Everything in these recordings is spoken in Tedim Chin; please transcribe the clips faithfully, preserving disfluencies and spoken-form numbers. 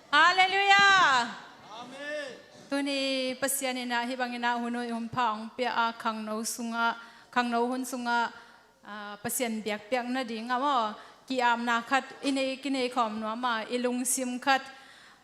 Halleluiah. Tuni Pasian in ah hih bangin ah hun hoih hun pha hong pia a, khangno sungah, khangno hun sungah, ah, Pasian biakpiak nading ah maw, ki-apna khat i nei, kinei khawm nuam a, i lungsim khat,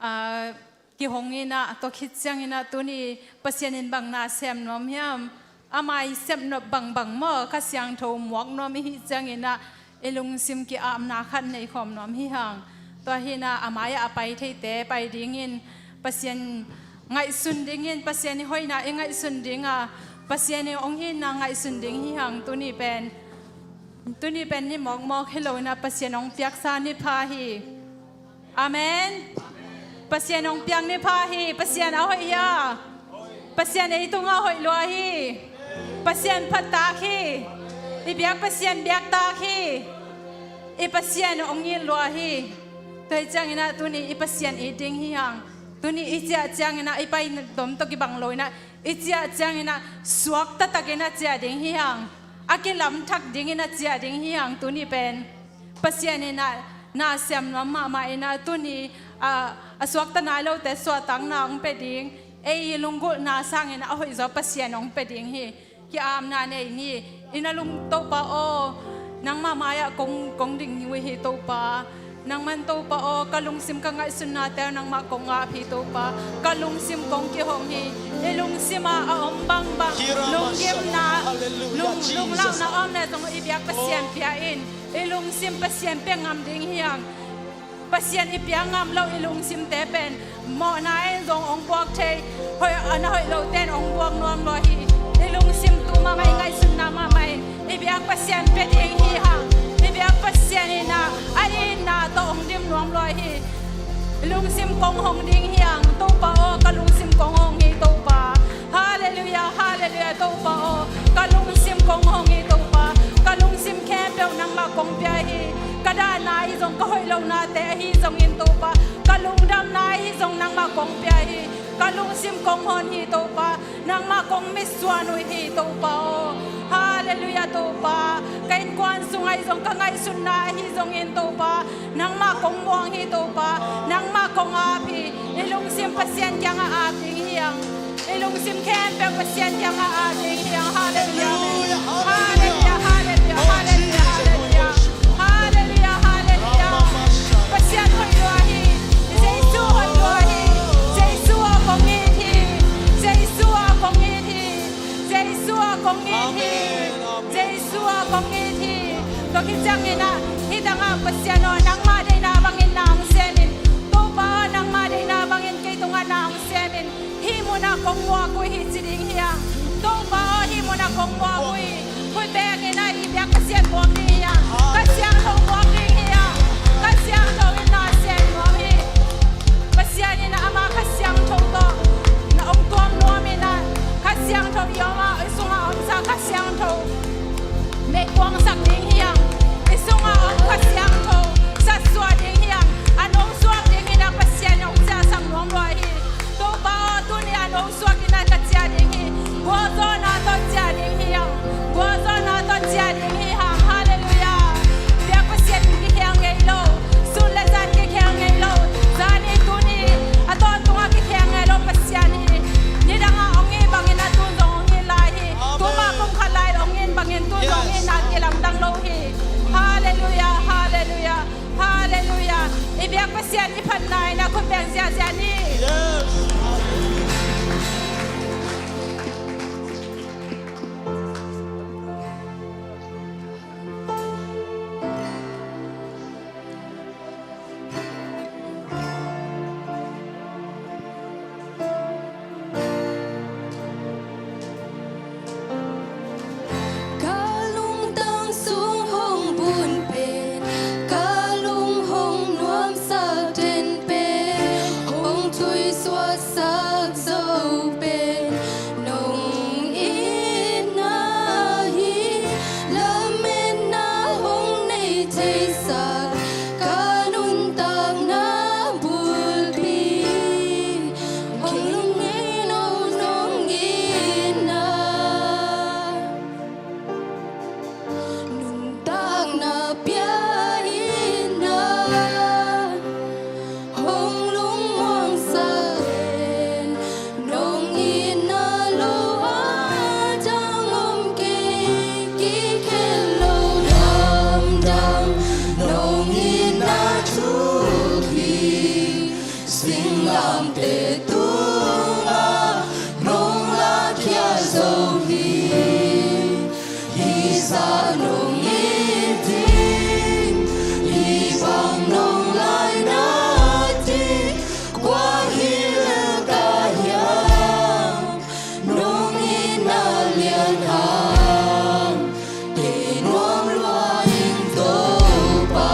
ah, kihong in ah, tua khit ciangin ah tuni Pasian in bang na sem nuam hiam? A mai sepnop bangbang maw, Kha Siangtho muak nuam i hih ciangin ah i lungsim ki-apna khat nei khawm nuam hi hang. Tua hi in ah a mai-ah a pai theite pai dingin, Pasian ngaihsun dingin, Pasian i hoihna i ngaihsun ding a, Pasian i hong itna ngaihsun ding hi hang. Tuni pen, tuni pen ni mawkmawk hi lo in ah Pasian hong piaksa ni pha hi. Amen. Pasian hong piak ni pha hi. Pasian a hoih hia? Pasian ei tungah hoih lua hi. Pasian phattak hi. I biak Pasian biaktak hi. I Pasian hong it lua hi. Tua hi ciangin ah tuni i Pasian it ding hi hang. Tuni i ciah ciangin ah i pai dom tawh kibang lo in ah, i ciah ciangin ah suakta takin a ciah ding hi hang. A kilamthak dingin a ciah ding hi hang. Tuni pen Pasian in ah na sem nuam mahmah in ah tuni, ah, a suakta nai lote suahtakna hong pia ding, ei i lunggulhna sangin a hoih zaw Pasian hong pia ding hi. Ki-apna nei ni. I na lung, Topa aw, nangmah mai-ah kong, kong ding uh hi Topa. Nangman Topa aw, ka lungsim ka ngaihsutnate aw nangmah kong ap hi Topa. Ka lungsim kong kihong hi. I lungsim ah a om bangbang lunggimna, lung, lunglauhna om le zong i biak Pasian pia in. I lungsim Pasian pia ngam ding hi hang. Pasian i pia ngam lo i lungsimte pen mawhna in zong hong buak thei, hoih, a na hoih lote in hong buak nuam lua hi. I lungsim tu mahmah, i ngaihsutna mahmah in i biak Pasian pia ding hi hang. I biak Pasian in ah a itna tawh hong dim nuam lua hi. I lungsim kong hong ding hi hang. Topa aw, ka lungsim kong hong hi Topa. Halleluiah, halleluiah, Topa aw. Ka lungsim kong hong hi Topa. Ka lungsim khempeuh nangmah kong pia hi. Ka dahna ahi zong, ka hoih lohnate ahi zongin Topa, ka lungdamna ahi zong nangmah kong pia hi. Ka lungsim kong hon hi Topa. Nangmah kong mitsuan uh hi Topa aw. Halleluiah Topa. Ka innkuan sung ahi zong, ka ngaihsutna ahi zongin Topa, nangmah kong muang hi Topa. Nangmah kong ap hi. I lungsim Pasian kiangah ap ding hi hang. I lungsim khempeuh Pasian kiangah ap ding hi hang. Halleluiah. Halleluiah, halleluiah, halleluiah, halleluiah. Halleluiah, halleluiah. Pasian hoih lua hi. Jesu hoih lua hi. Jesu ah kong it hi. Jesu ah kong it hi. Jesu ah kong it hi. Jesu ah kong it hi. Tua khit ciangin ah, hih tangah Pasian aw, nangmah deihna bangin na hong sem in. Topa aw, nangmah deihna bangin kei tungah na hong sem in. Hih munah kong muak uh hi ci ding hi hang. Topa aw, hih munah kong muak uh hi. Khut bengin ah i biak Pasian muak ding hi hang. Kha Siangtho muak ding hi hang. Kha Siangtho in na sem nuam hi. Pasian in ah ama Kha Siangtho tawh na hong tuam nuam in ah, Kha Siangtho i om ah, i sungah omsa Kha Siangtho meikuangsak ding hi hang. I sungah om Kha Siangtho satsuah ding hi hang. A nosuak dingin ah Pasian in hong ciahsak nuam lua hi. Topa aw, tuni a nosuak in ah ka ciah ding hi. Gualzawhna tawh ciah ding hi hang. Gualzawhna tawh ciah ding hi hang. Halleluiah. Biak Pasian in kikhial ngei lo. Sun le zan kikhial ngei lo. Zani tuni a tawntungah kikhial ngei lo Pasian hi. Nidangah hong it bangin a tun zong hong it lai hi. Tuma pumkhat lai hong it bangin tun zong hong itna kilamdang lo hi. Halleluiah, halleluiah, halleluiah. I biak Pasian i phatna in ah khut beng ziahziah ni. Ka lungtang sung hong bun pen, ka lung hong nuamsak den pen, hong thui suak tungah nong lakhia zo hi. Hih zah nong it ding, hih bang nong laina ding, kua hi lel ka hiam? Nong itna lian hang, kei nuam lua ing Topa.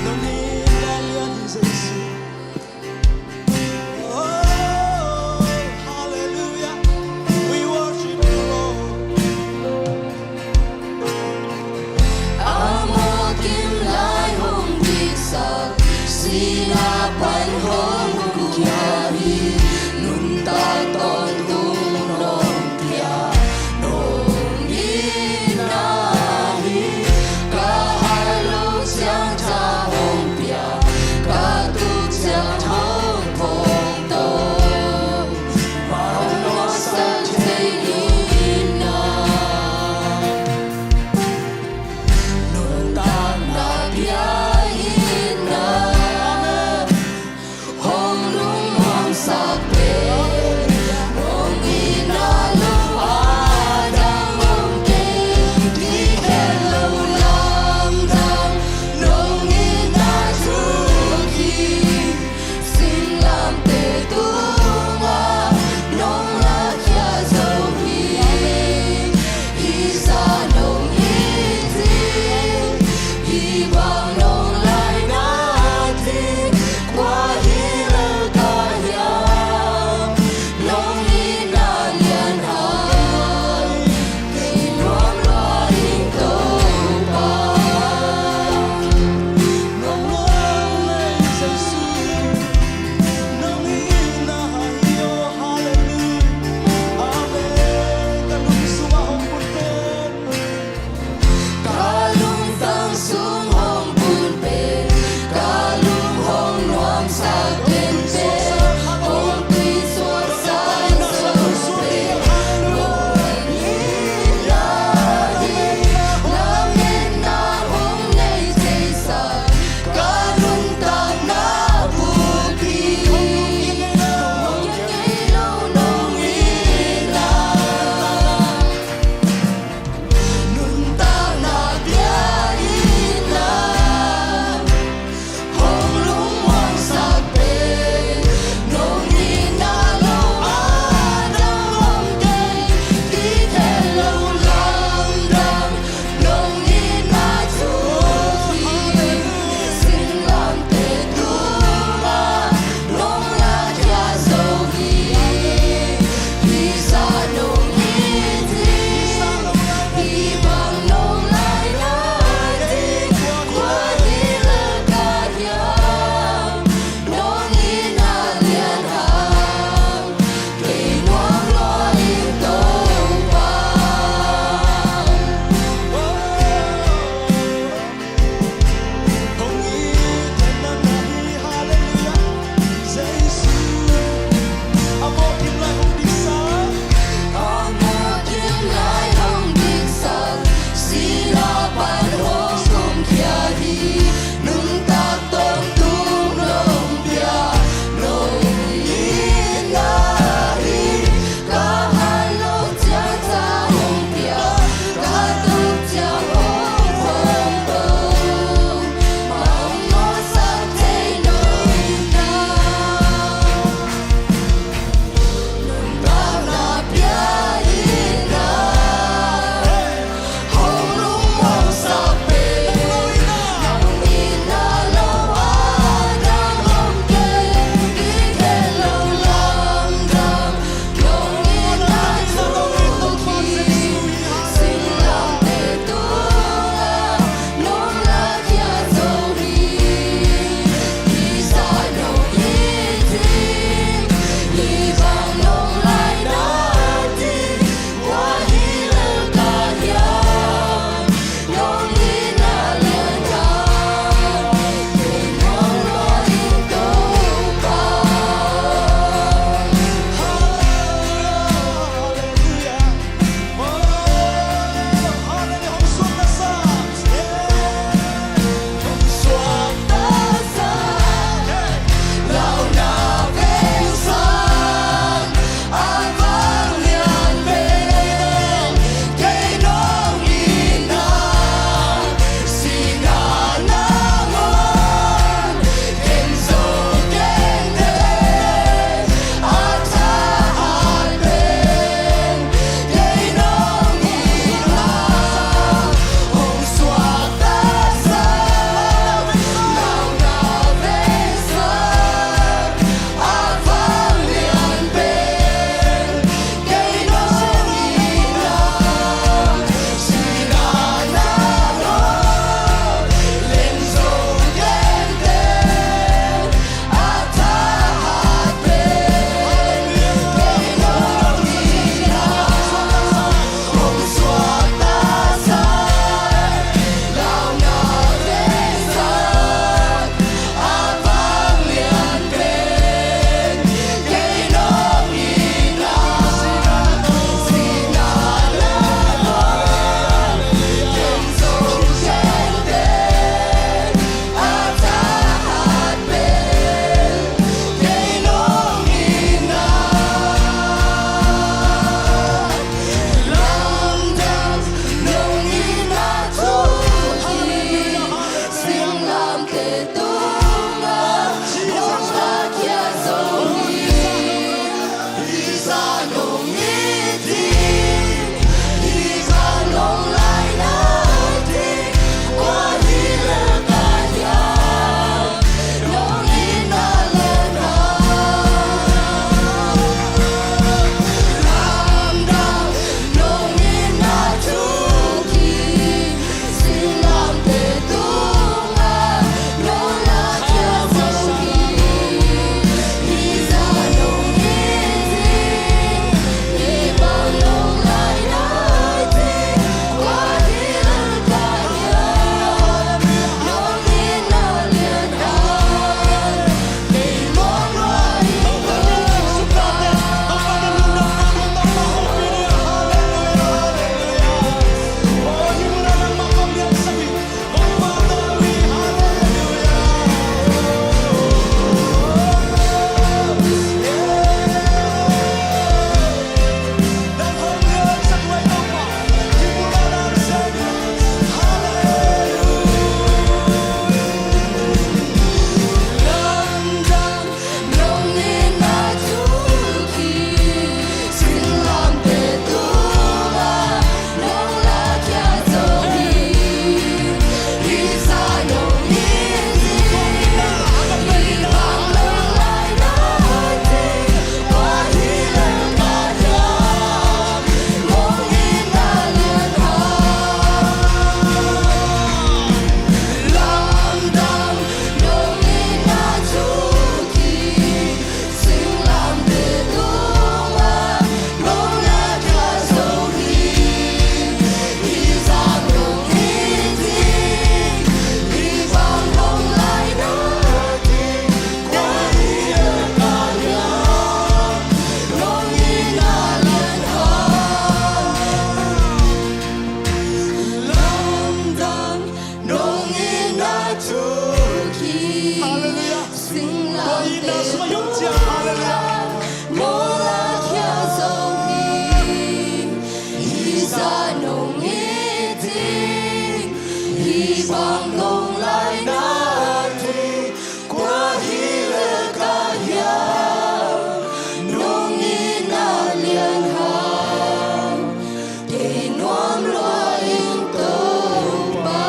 Nong itna lian hi Jesu. Pang nong lai na thei, kua hi le ka hiam, nong itna lian hang, kei nuam lua ing Topa.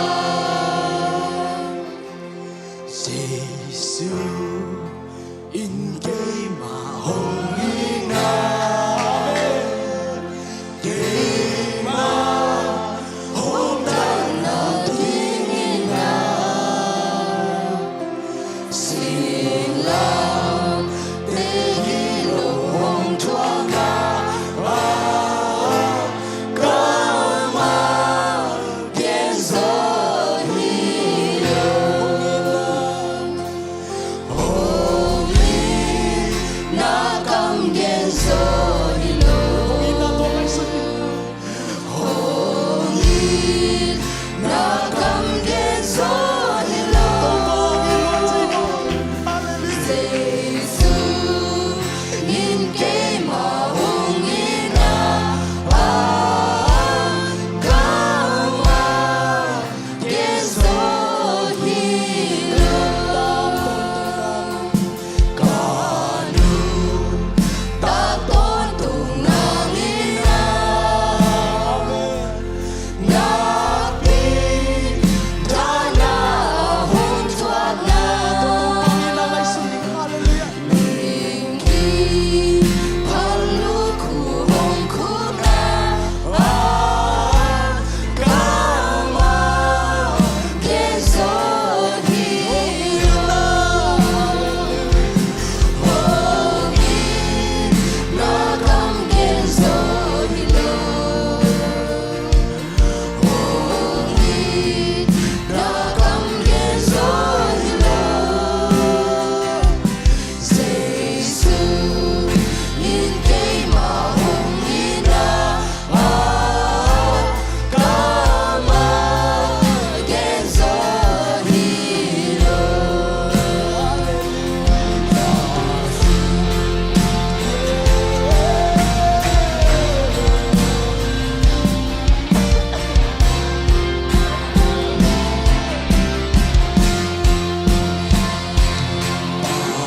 Jesu in keimah hong itna, keimah hong tanna dingin ah, singlamteh gilo hong thuakna ah, kammal gen zo hi lo. Hong itna kam gen zo hi lo. Hong itna kam gen zo hi lo. Jesu in keimah hong itna ah, kammal gen zo hi lo. Ka nuntak tawntung nang in ah, nakpi tana hong thuakna, hong thuakna. Hallelujah. Jesu in keimah hong itna ah, kammal gen zo hi lo.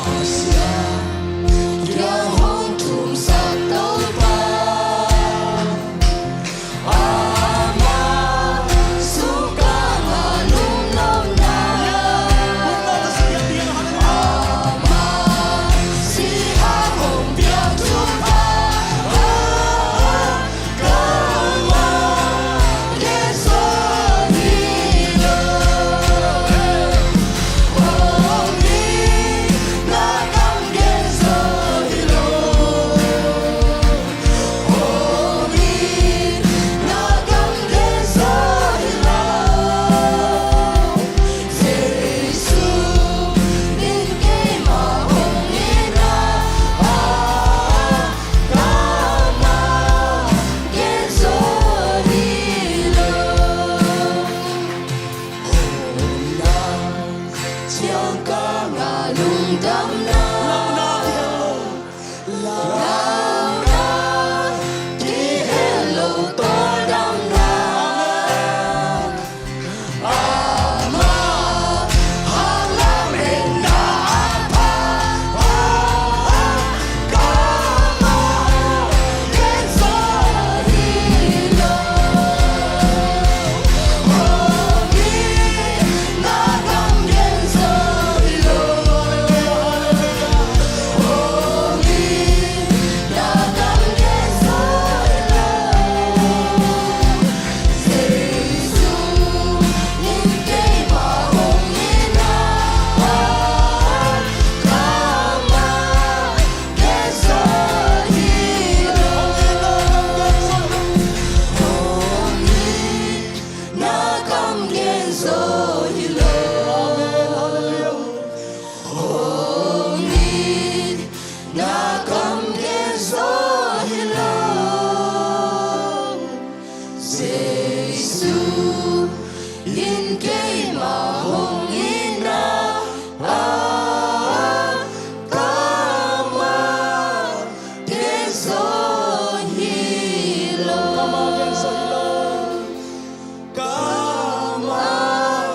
Pasian kiang hong thumsak Topa, ama sungkang ah lungnopna, ama sihang hong piak thupha, Ciangkang ah lungdamna, lauhna, kihel lo tawldamna. Ama hang lametna a pha, kammal gen zo hi lo. Hong itna kam gen zo hi lo. Hong itna kam gen zo hi lo. Jesu in keimah hong itna ah, kammal gen zo hi lo. Hong itna kam gen zo hi lo. Hong itna kam gen zo hi lo. Jesu in keimah hong itna ah, kammal gen zo hi lo. Kammal gen zo hi lo. Kammal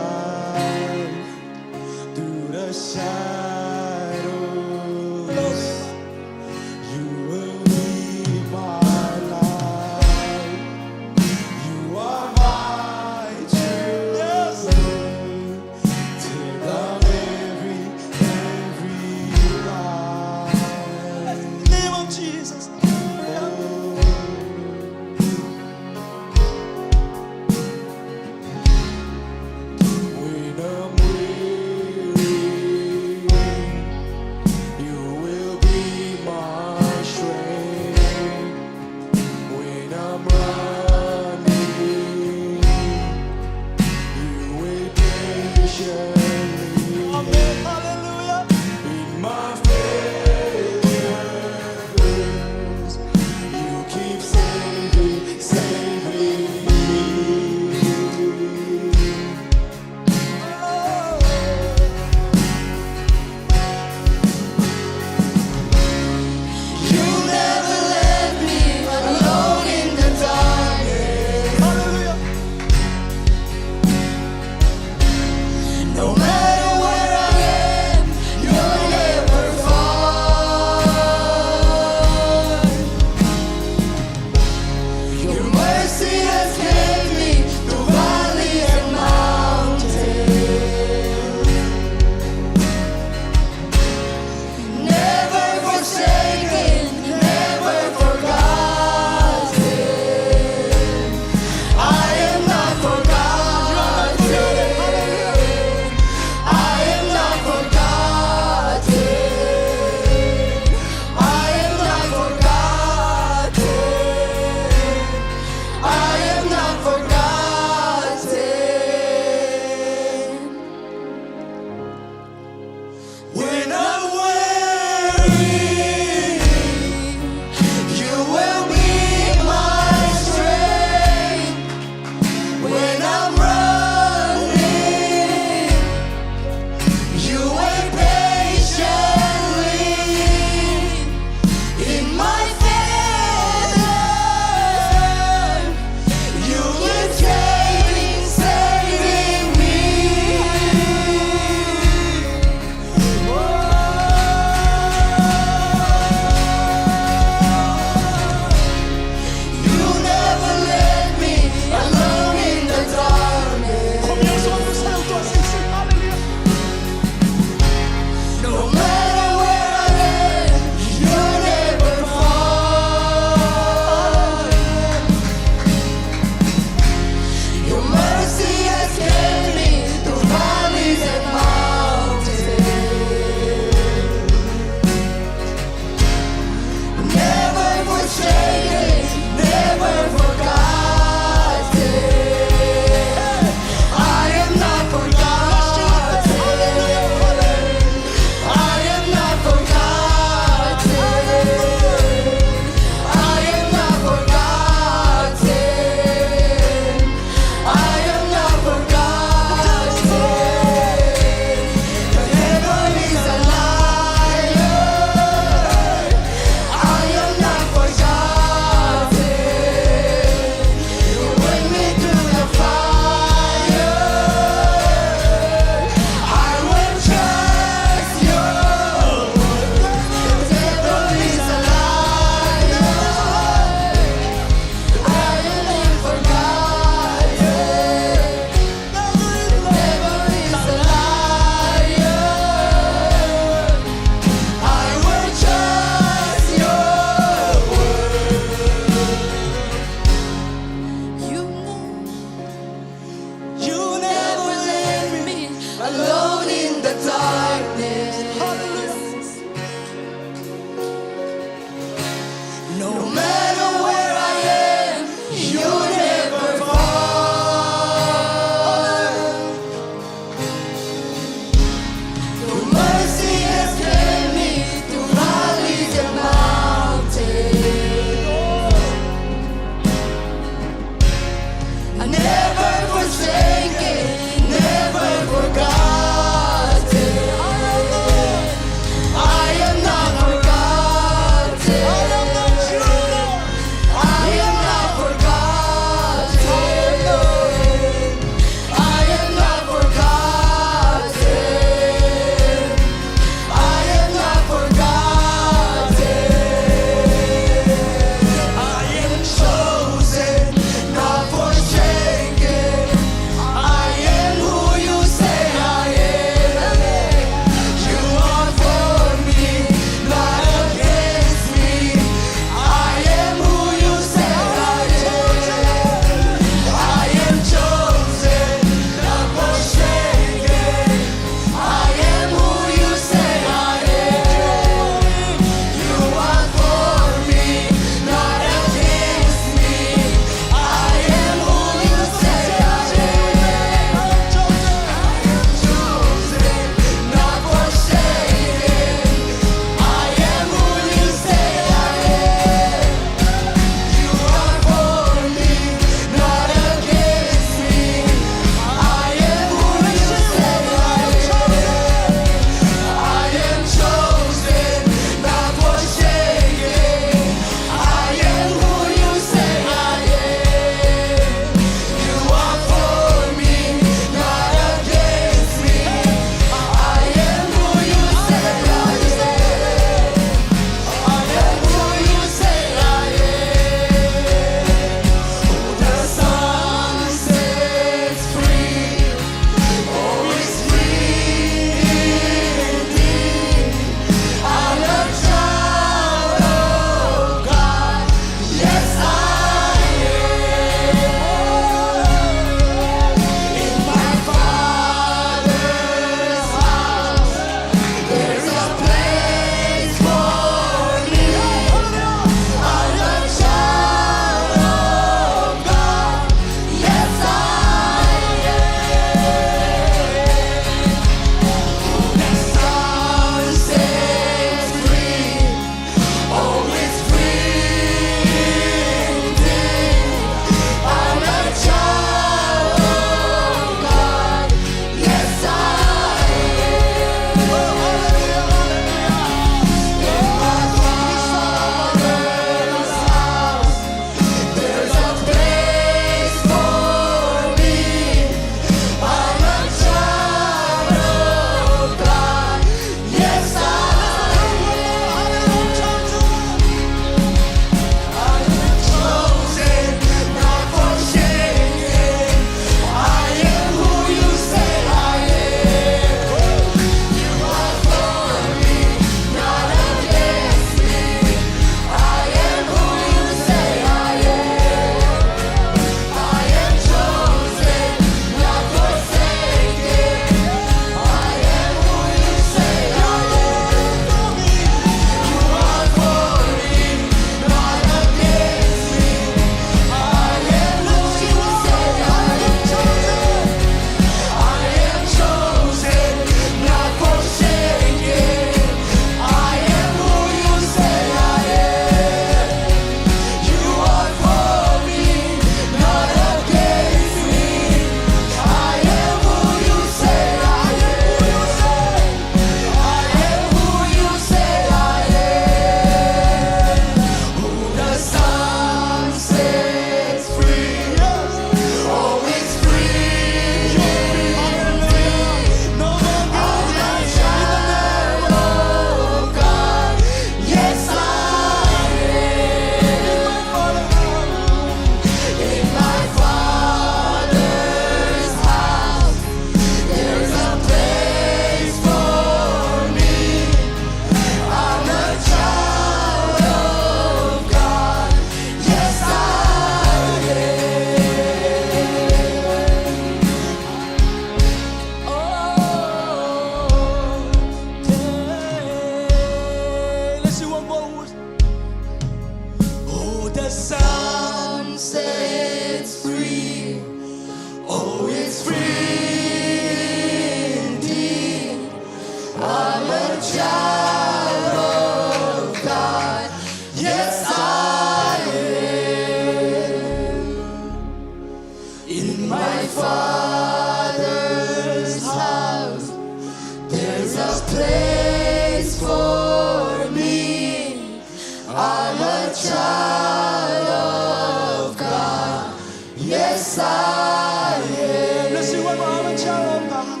I'm a child of God. Yes, I am. Let's sing one more. I'm a child of God.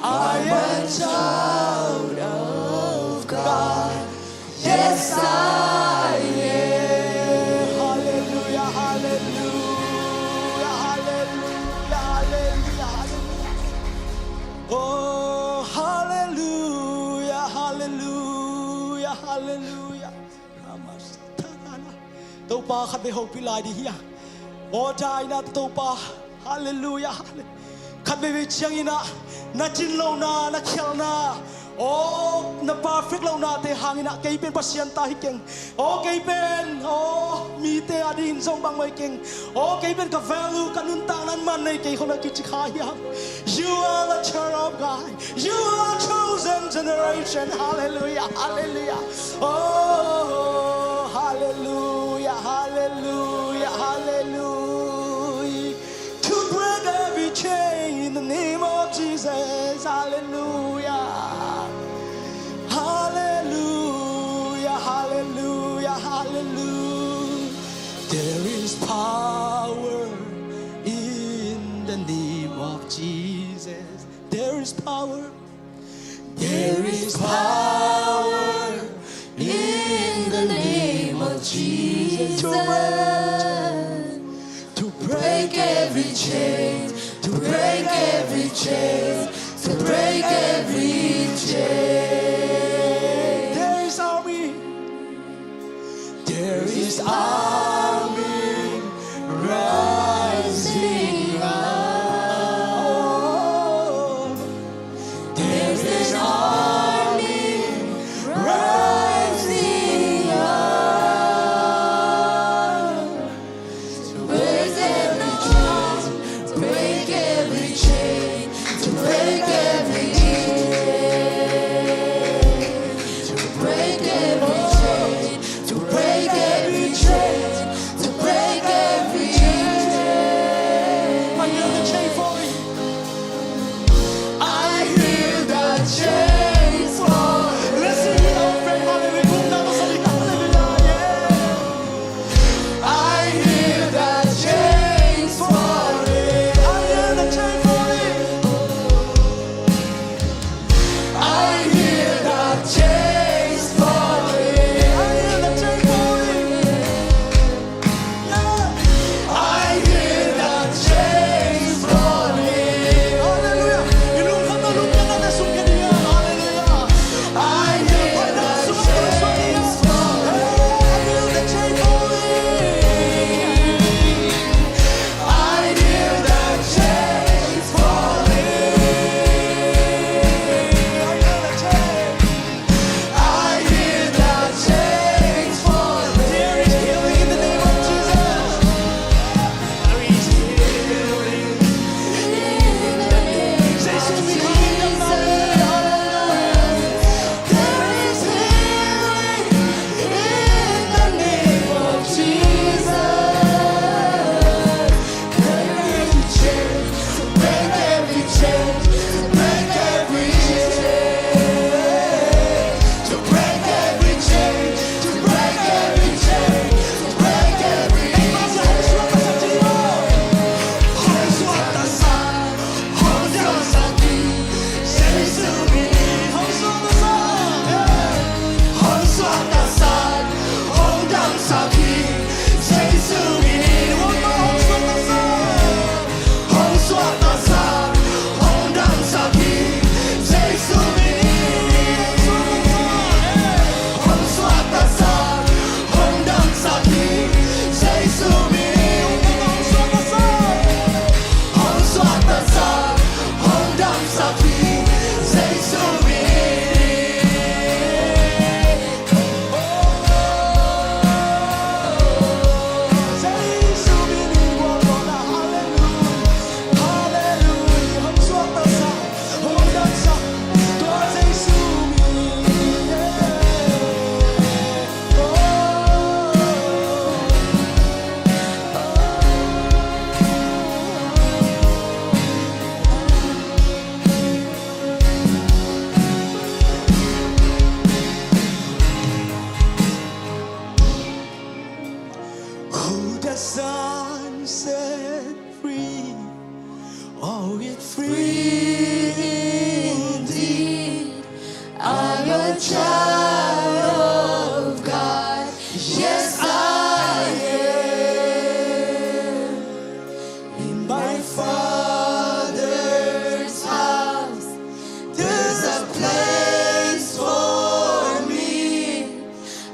I am a child of God. Yes, I am. Hallelujah, hallelujah, hallelujah, hallelujah, hallelujah. Oh, hallelujah, hallelujah, hallelujah. Topa khat vei hopih lai ding hi a. Aw, daina Topa. Halleluiah, halleluiah. Khat veivei ciangin ah na cin lohna, na khialhna, aw, na perfect lohnate hangin ah kei pen Pasian ta hi keng. Aw, kei pen, aw, mite adingin zong bangmah hi keng. Aw, kei pen ka value, ka nuntakna man nei kei khawng na kici kha hiam? You are the child of God. You are a chosen generation. Hallelujah, hallelujah. Oh, hallelujah, hallelujah, hallelujah. To break every chain in the name of Jesus. Hallelujah. Hallelujah, hallelujah, hallelujah. There is power in the name of Jesus. There is power. There is power in the name of Jesus to break every chain, to break every chain, to break every chain. There is army. There is army rising up. There is army rising up. To break every chain, to break every chain, to break every chain, to break every chain, to break every chain, to break every chain. I hear the chain falling. I hear the chains fall. Let's sing it out, friend. Hallelujah. Hallelujah. Yeah. I hear the chains falling. I hear the chain falling. I hear the chains falling. Son set free. Oh, it free indeed. I'm a child of God. Yes, I am. In my Father's house, there's a place for me.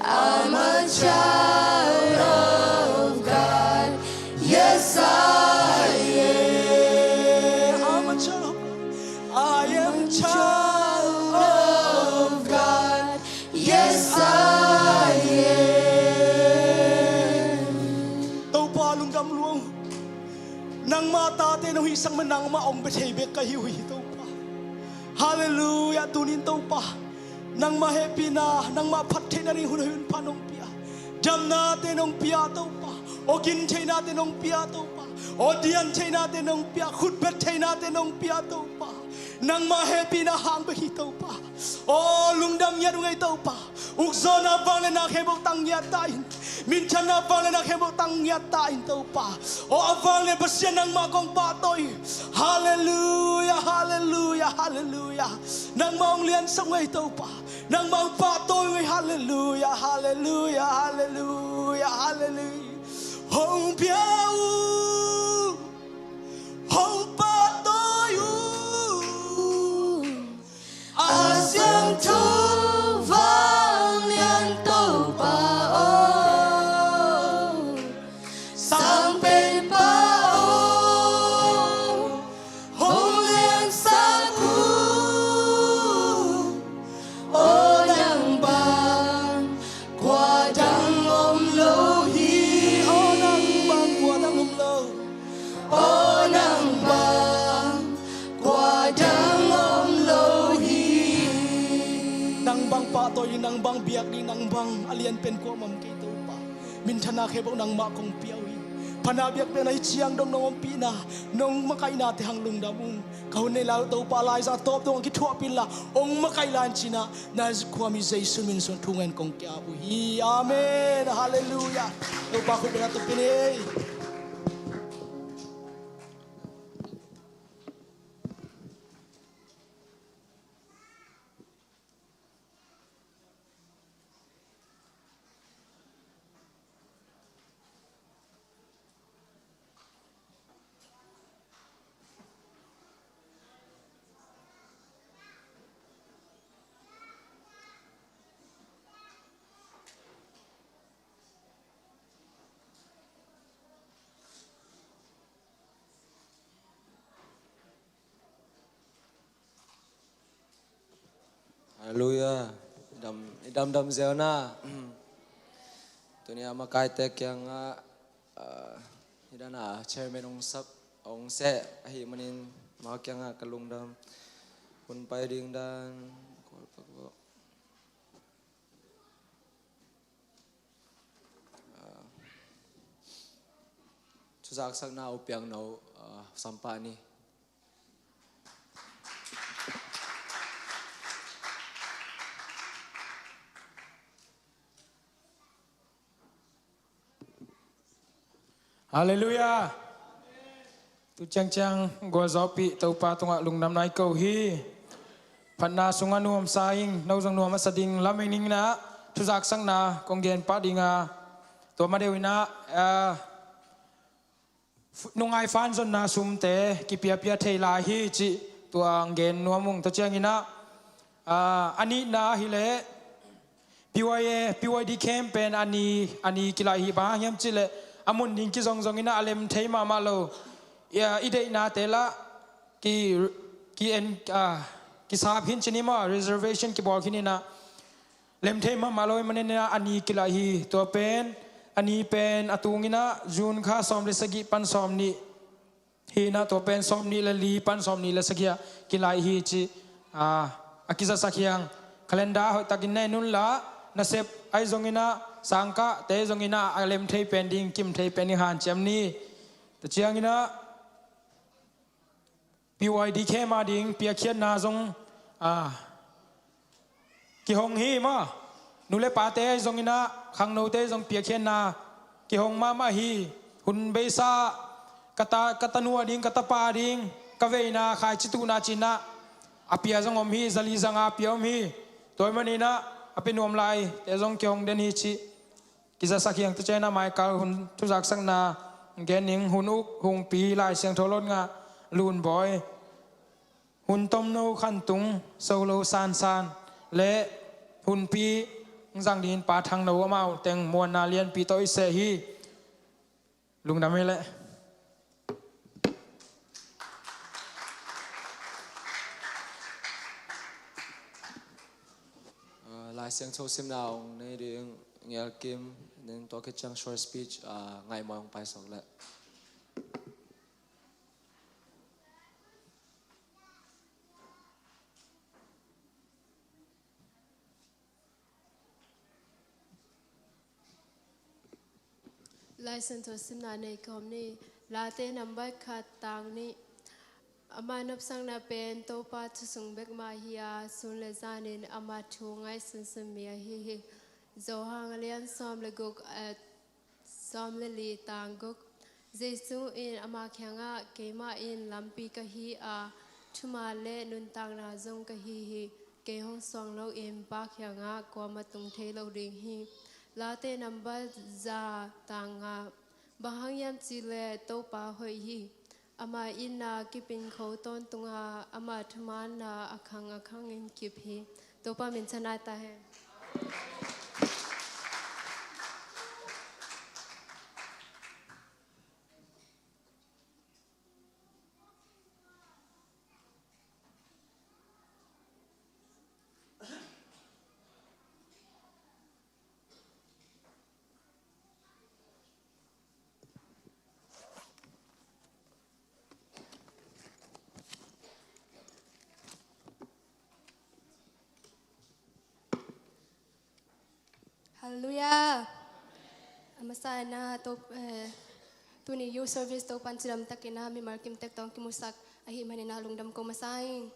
I'm a child of God. Yes, I am. I'm a child of God. I am child of God. Yes, I am. Topa, lungdam lua. Nangmah tate nong hihsak man, nangmah hong bia thei bek ka hi uh hi, Topa. Halleluiah. Tunin Topa, nangmah hehpihna, nangmah phat theihna ding hun hoih hun pha nong pia. Damnate nong pia, Topa. Aw gin theihnate nong pia, Topa. Aw dian theihnate nong pia. Khutbet theihnate nong pia, Topa. Nangmah hehpihna hang bek hi, Topa. Aw lungdam ngiat uh ngei, Topa. Ukzawhna vang le na khempeuh tang ngiat ta in. Minthanna vang le na khempeuh tang ngiat ta in, Topa. Aw a vang le Pasian nangmah kong pahtawi. Halleluiah, halleluiah, halleluiah. Nangmah hong liansak uh ngei, Topa. Nangmah hong pahtawi uh ngei. Halleluiah, halleluiah, halleluiah, halleluiah. Hong pia uh, hong pahtawi uh. A siangtho vanglian Topa aw, sangpenpa aw, hong liansak uh. Aw nang bang kua dang om lo hi. Aw nang bang kua dang om lo. Aw nang bang kua dang om lo hi. Nang bang pahtawi, nang bang biak ding, nang bang a lian pen kua om kei, Topa. Minthanna khempeuh nangmah kong pia uh hi. Phatna biakpiakna hi ciang dong nong ompihna, nong makaihnate hang lungdam ung. Ka hun nei lai uh Topa, laizang tawp dong hong kithuahpih inla, hong makaih lai in ci-in ah, Nazareth khuami Jesu min suang thu ngen kong kia uh hi. Amen. Halleluiah. Topa khut beng a tupin ei. Halleluiah. I dam, i damdam zel na. Tuni a makaite kiangah, ah, i dan a chairman hong sap, hong seh ahih manin, ama kiangah ka lungdam. Hun pai ding dan, ah, thuzaksakna uh piakna uh, ah, sampah ni. Halleluiah. Tu ciangciang gualzawhpih Topa tungah lungdam nai ko hi. Phatna sungah nuamsa ing, no zong nuam a sa ding lamen ning inah, thuzaksakna kong gen pah ding a, tua ma deuh inah, ah, nungai fan zonna sumte kipiapia thei lai hi cih tua hong gen nuam ung. Tua ciang inah, ah, a nihna ahih leh P Y A, P Y D camp pen a ni, a ni kilaih hi. Bang hang hiam cih leh a mun ding kizong zong inah a lem thei mahmah lo. I, ah, i deihnate lah ki, ki en, ah, kisap khin ci ni maw, reservation kibawl khin inah lem thei mahmah lo ahih manin inah a ni kilaih hi. Tua pen, a ni pen a tung inah June kha sawm le sagih pan sawm nih hi inah, tua pen sawm nih le li pan sawm nih le sagih ah kilaih hi cih, ah, a kizasak hi hang. Calendar hoihtakin na en unla, nasep ahi zong inah, sangkahte zong inah a lem thei pen ding, kim thei pen ding hanciam ni. Tua ciang inah P Y D camp a ding piakkhiatna zong, ah, kihong hi maw. Nu le pate zong inah, khangnote zong piakkhiatna kihong mahmah hi. Hun beisa ka ta, ka tanu a ding, ka tapa a ding, ka veina khaici tuhna cinah a pia zong om hi, zali zanga a pia om hi. Tua ahih maninah a pia nuam lai te zong kihong den hi cih kizasak hi. Hang tua ciangin a maikal hun thuzaksakna gen ning. Hun uk, hungpi, Lai Siangtho lotngah, lunbawi, hun tomno, khantung, solo sansan, le hunpi zang dingin Pa Thangno, amau teng muanna lianpi tawh i seh hi. Lungdam hi leh. Uh, Lai Siangtho simna hong nei ding Ngial Kim, then tua khit ciang short speech, uh, Ngaih Mawi hong paisawk leh. Lai Siangtho simna nei kawm ni. Late nambat khat, tang nih. Ama nopsakna pen Topa thu sung bek mah hi a, sun le zanin ama thu ngaihsunsun mi ahi hi. Johan a lian sawm le guk, a, sawm le li, tang guk. Jesu in ama kiangah, "Keimah in lampi ka hi a, thuman le nuntakna zong ka hi hi. Kei hong suang loin Pa kiangah kuamah tung thei lo ding hi." Late nambat za, tang nga. Bang hang hiam cih leh Topa hoih hi. Ama itna kip in kho tawntung a, ama thumanna a khang a khangin kip hi. Topa min thang ta hen. Halleluiah. A masa in ah, to, eh, tuni youth service Topa'n cidamtakin ah mimal kimtek tawh hong kimusak ahih manin ah lungdam ko masa ing.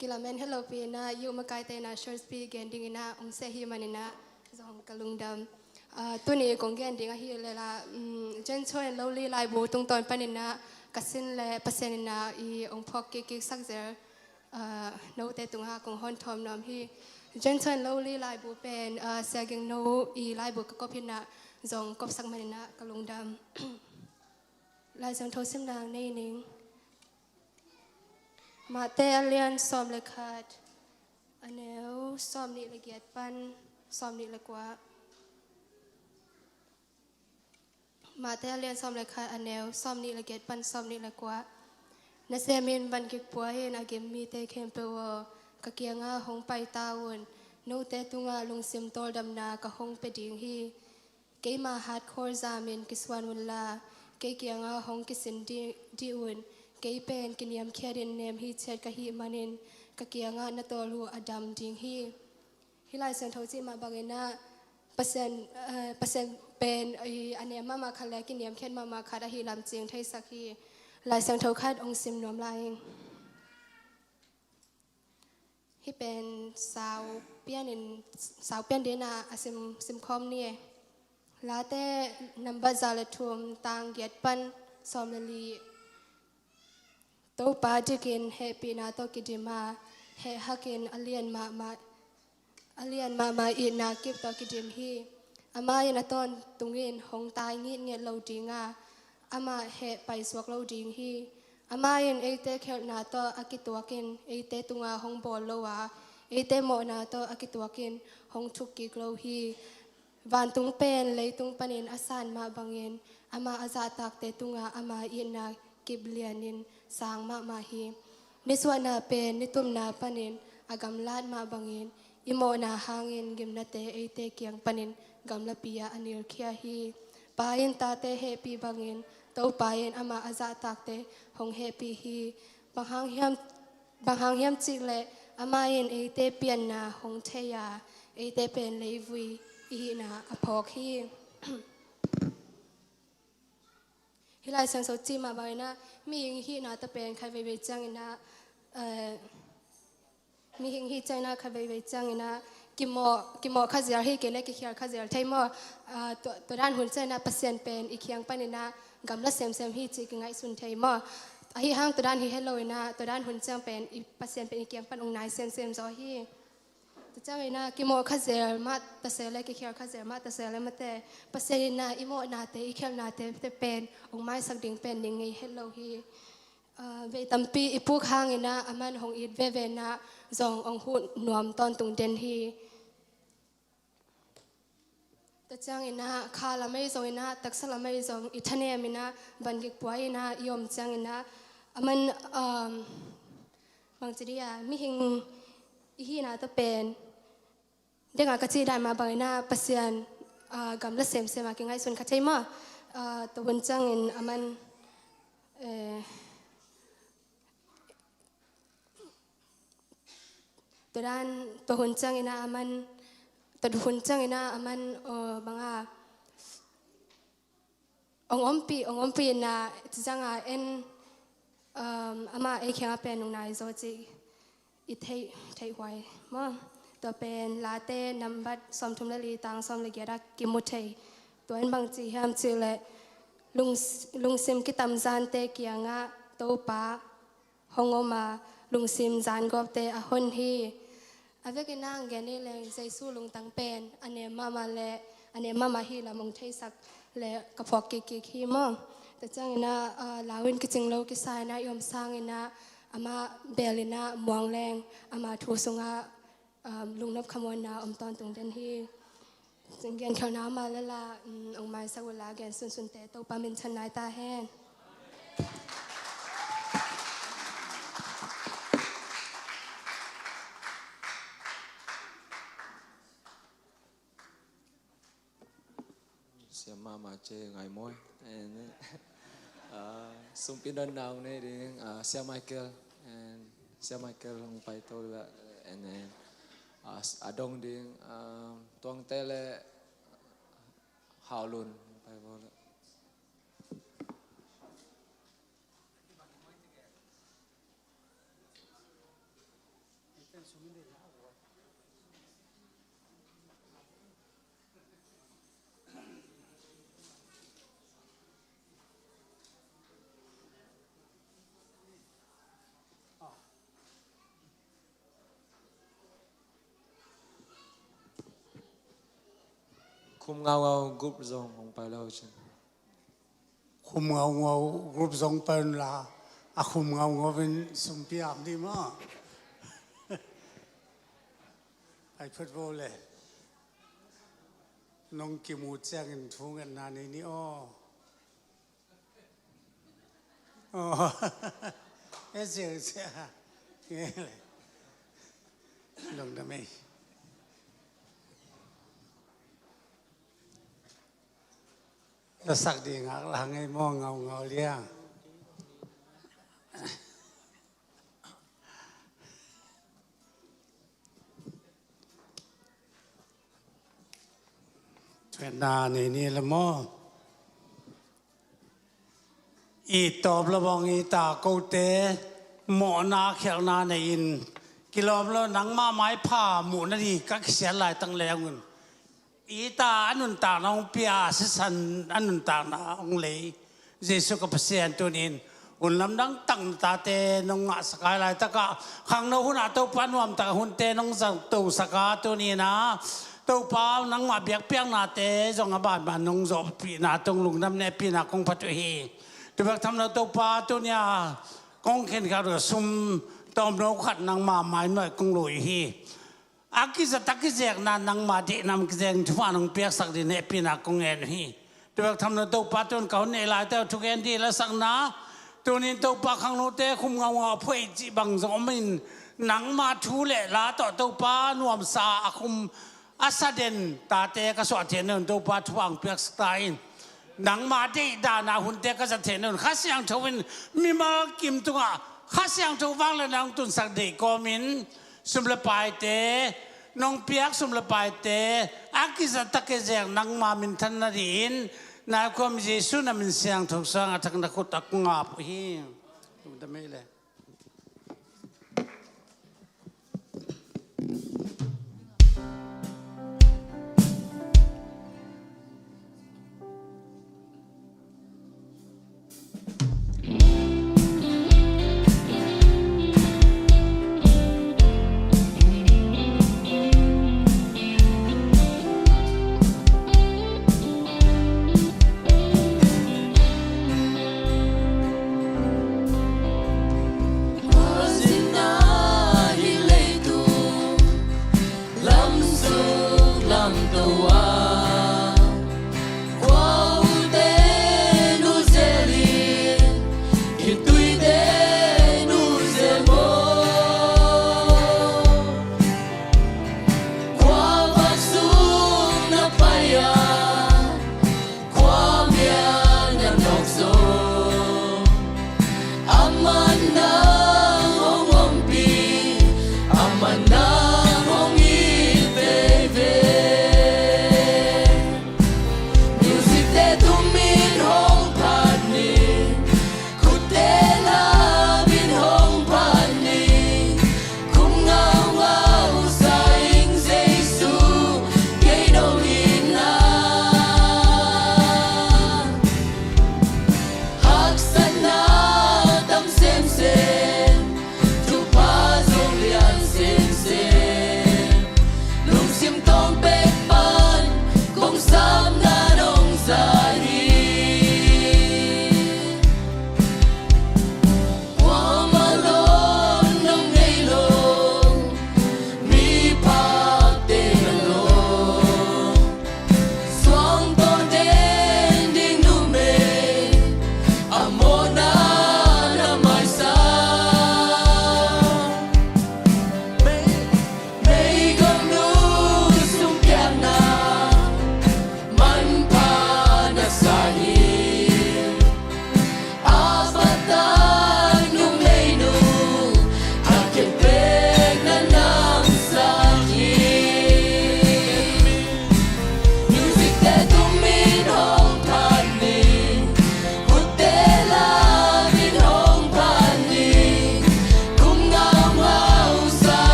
Kilamen hetlopi in ah youth makaite in ah short speech gen dingin ah hong seh ahih manin ah zong ka lungdam. Ah, tuni kong gen ding ahih leh la, mm, Jen Choi and Lowly laibu tungtawn panin ah ka sin leh Pasian in ah i hong phawk kikkik sak zel, ah, note tungah kong hawm thawm nuam hi. Jen Choi and Lowly laibu pen, ah, Sia Ging No i laibu ka kop hi in ah zong kopsak manin ah ka lungdam. Lai Siangtho simna nei ning. Mate a lian sawm le khat, a neu sawm nih le giat pan sawm nih le kua. Mate a lian sawm le khat, a neu sawm nih le giat pan sawm nih le kua. Nasem in van kikpua in a gim mite khempeuh aw, ka kiangah hong pai ta un. Note tungah lungsim tawldamna ka hong pia ding hi. Keima hardcore zamin kisuan unla, kei kiangah hong kisin dih, dih un. Kei pen kiniamkhiatin nem hi ciat ka hih manin, ka kiangah na tawl uh a dam ding hi. Hih Lai Siangtho cih mah bangin ah Pasian, eh, Pasian pen i a nem mahmah khat le kiniamkhiat mahmah khat ahih lam cing theisak hi. Lai Siangtho khat hong sim nuam lai ing. Hih pen sau pianin, sau pian dingin ah a sim, sim khawm ni e. Late nambat za le thum, tang giat pan sawm le li. Topa dikin hehpihna tawh kidim a, heh hakin a lian mahmah, a lian mahmah itna kip tawh kidim hi. Amah in a tawntungin hong tai ngitnget lo ding a, amah heh paisuak lo ding hi. Amah in eite khelhna tawh a kituakin eite tungah hong bawl lo a, eite mawhna tawh a kituakin hong thukkik lo hi. Vantung pen leitung panin a san mah bangin amah a zahtakte tungah ama itna kip lianin sang mahmah hi. Nisuahna pen nitumna panin a gamlat mah bangin i mawhna hangin gimnate eite kiang panin gamlapi ah a nilkhia hi. Pa in tate hehpih bangin Topa in amah a zahtakte hong hehpih hi. Bang hang hiam, bang hang hiam cih leh amah in eite pianna hong thei a, eite pen leivui i hihna a phawk hi. Hih Lai Siangtho cih mah bangin ah mihing i hihna tawh pen khat veivei ciangin ah, eh, mihing i hih ciangin ah khat veivei ciangin ah kimawh, kimawh kha zel hi, kei le kikhial kha zel thei maw? Ah, tua, tua dan hun ciangin ah Pasian pen i kiang panin ah gamla semsem hi cih kingaihsun thei maw? Ahi hang tua dan hi het lo in ah, tua dan hun ciang pen i Pasian pen i kiang pan ong nai semsem zaw hi. Tua ciangin ah kimawh kha zel mah ta se le, kikhial kha zel mah ta se le mate, Pasian in ah i mawhnate, i khialhnate te pen ong maisak ding pen ning ngei het lo hi. Ah, vei tampi i puk hangin ah aman hong it veve in ah zong ong huh nuam tawntung den hi. Tua ciangin ah kha lam ahi zongin ah, taksa lam ahi zong i thanem in ah, bangkik pua in ah i om ciangin ah aman, um, bangci dia, mihing i hihna tawh pen, dengah ka cih dan mah bangin ah Pasian, ah, gamla semsem a kingaihsun kha thei maw? Ah, tua hun ciangin aman, eh, tua dan, tua hun ciangin ah aman, tua hun ciangin ah aman, oh, banga, ong ompih, ong ompih in ah, ci zanga en, um, amah ei kiangah pen ong nai zaw cih i theih, theih huai maw? Tua pen Late nambat sawmthum le li, tang sawm le giat ah kimu thei. Tua in bang ci hiam cih leh, lung-, lungsim kitam zante kiangah Topa hong om a, lungsim zangawpte a hon hi. A vekin ah ong gen ni leng, Jesu lungtang pen a nem mahmah le a nem mahmah hi lam ong theisak le ka phuak kikkik hi maw? Tua ciangin ah, ah, lau in kicing lo kisa in ah i om sangin ah, amah bel in ah muang leng, ama thu sungah, um, lungnop khamuanna om tawntung den hi. Gen khialhna om a leh la, um, ong maisak uh la, gen sunsunte Topa minthan nai ta hen. Siam mahmah ci ngai mawi. And, ah, sumpi donna ong nei ding, ah, Sia Michael. And Sia Michael hong pai to la, and then, ah, a dong ding, ah, Tuangte le Haulun hong pai bo la. Khum ngaungau group zong hong pai lo cin. Khum ngaungau group zong pai un la, a khum ngaungau in sumpi am di maw? Ai phet bo le. Nong kimu ciangin thu ngetna nei ni aw. Aw. E sia, sia. Nge le. Lungdam ei. La sak ding ngak la ngei maw, ngaungau liang. Thuatna nei ni la maw. I tawp la bang i ta kote mawhna khialhna nei in kilawm lo, nangmah maipha muhna di ka kisiat laitang leeng un. I ta a nuntakna hong pia, sisan a nuntakna hong lei Jesu ka Pasian, tunin hun lamdang takna tate nong ngahsak a, laitakah khangno hunah Topa nuamtak hunte nong zangtosak a, tunin ah Topa nangmah biakpiaknate zong a banban nong zawhpihna tawh lungdam nehpihna kong phat uh hi. Tubek thamlo Topa, tunia kong khenkhat uh sum tawmno khat nangmah mainuai kong lui hi. A kizat a kizekna nangmah deihna kizek thupha nong piaksak ding nehpihna kong ngen uh hi. Tubek thamlo Topa, tun ka hun nei laite uh thugen dih lasakna, tunin Topa khangnote khum ngaungau a phuai cih bang zong om in, nangmah thu le la tawh Topa nuamsa a khum a sa den tate ka suah theih nading un Topa thupha hong piaksak ta in. Nangmah deih dana hunte ka zat theih nading un Kha Siangtho in mimal kim tungah Kha Siangtho vangliatna hong tunsak deih kawmin sum le paite, nong piak sum le paite a kizat a kizek nangma minthan nadingin nai khuam Jesu na min siangtho sang a thak na khut a kong ap uh hi. Lungdam ei le.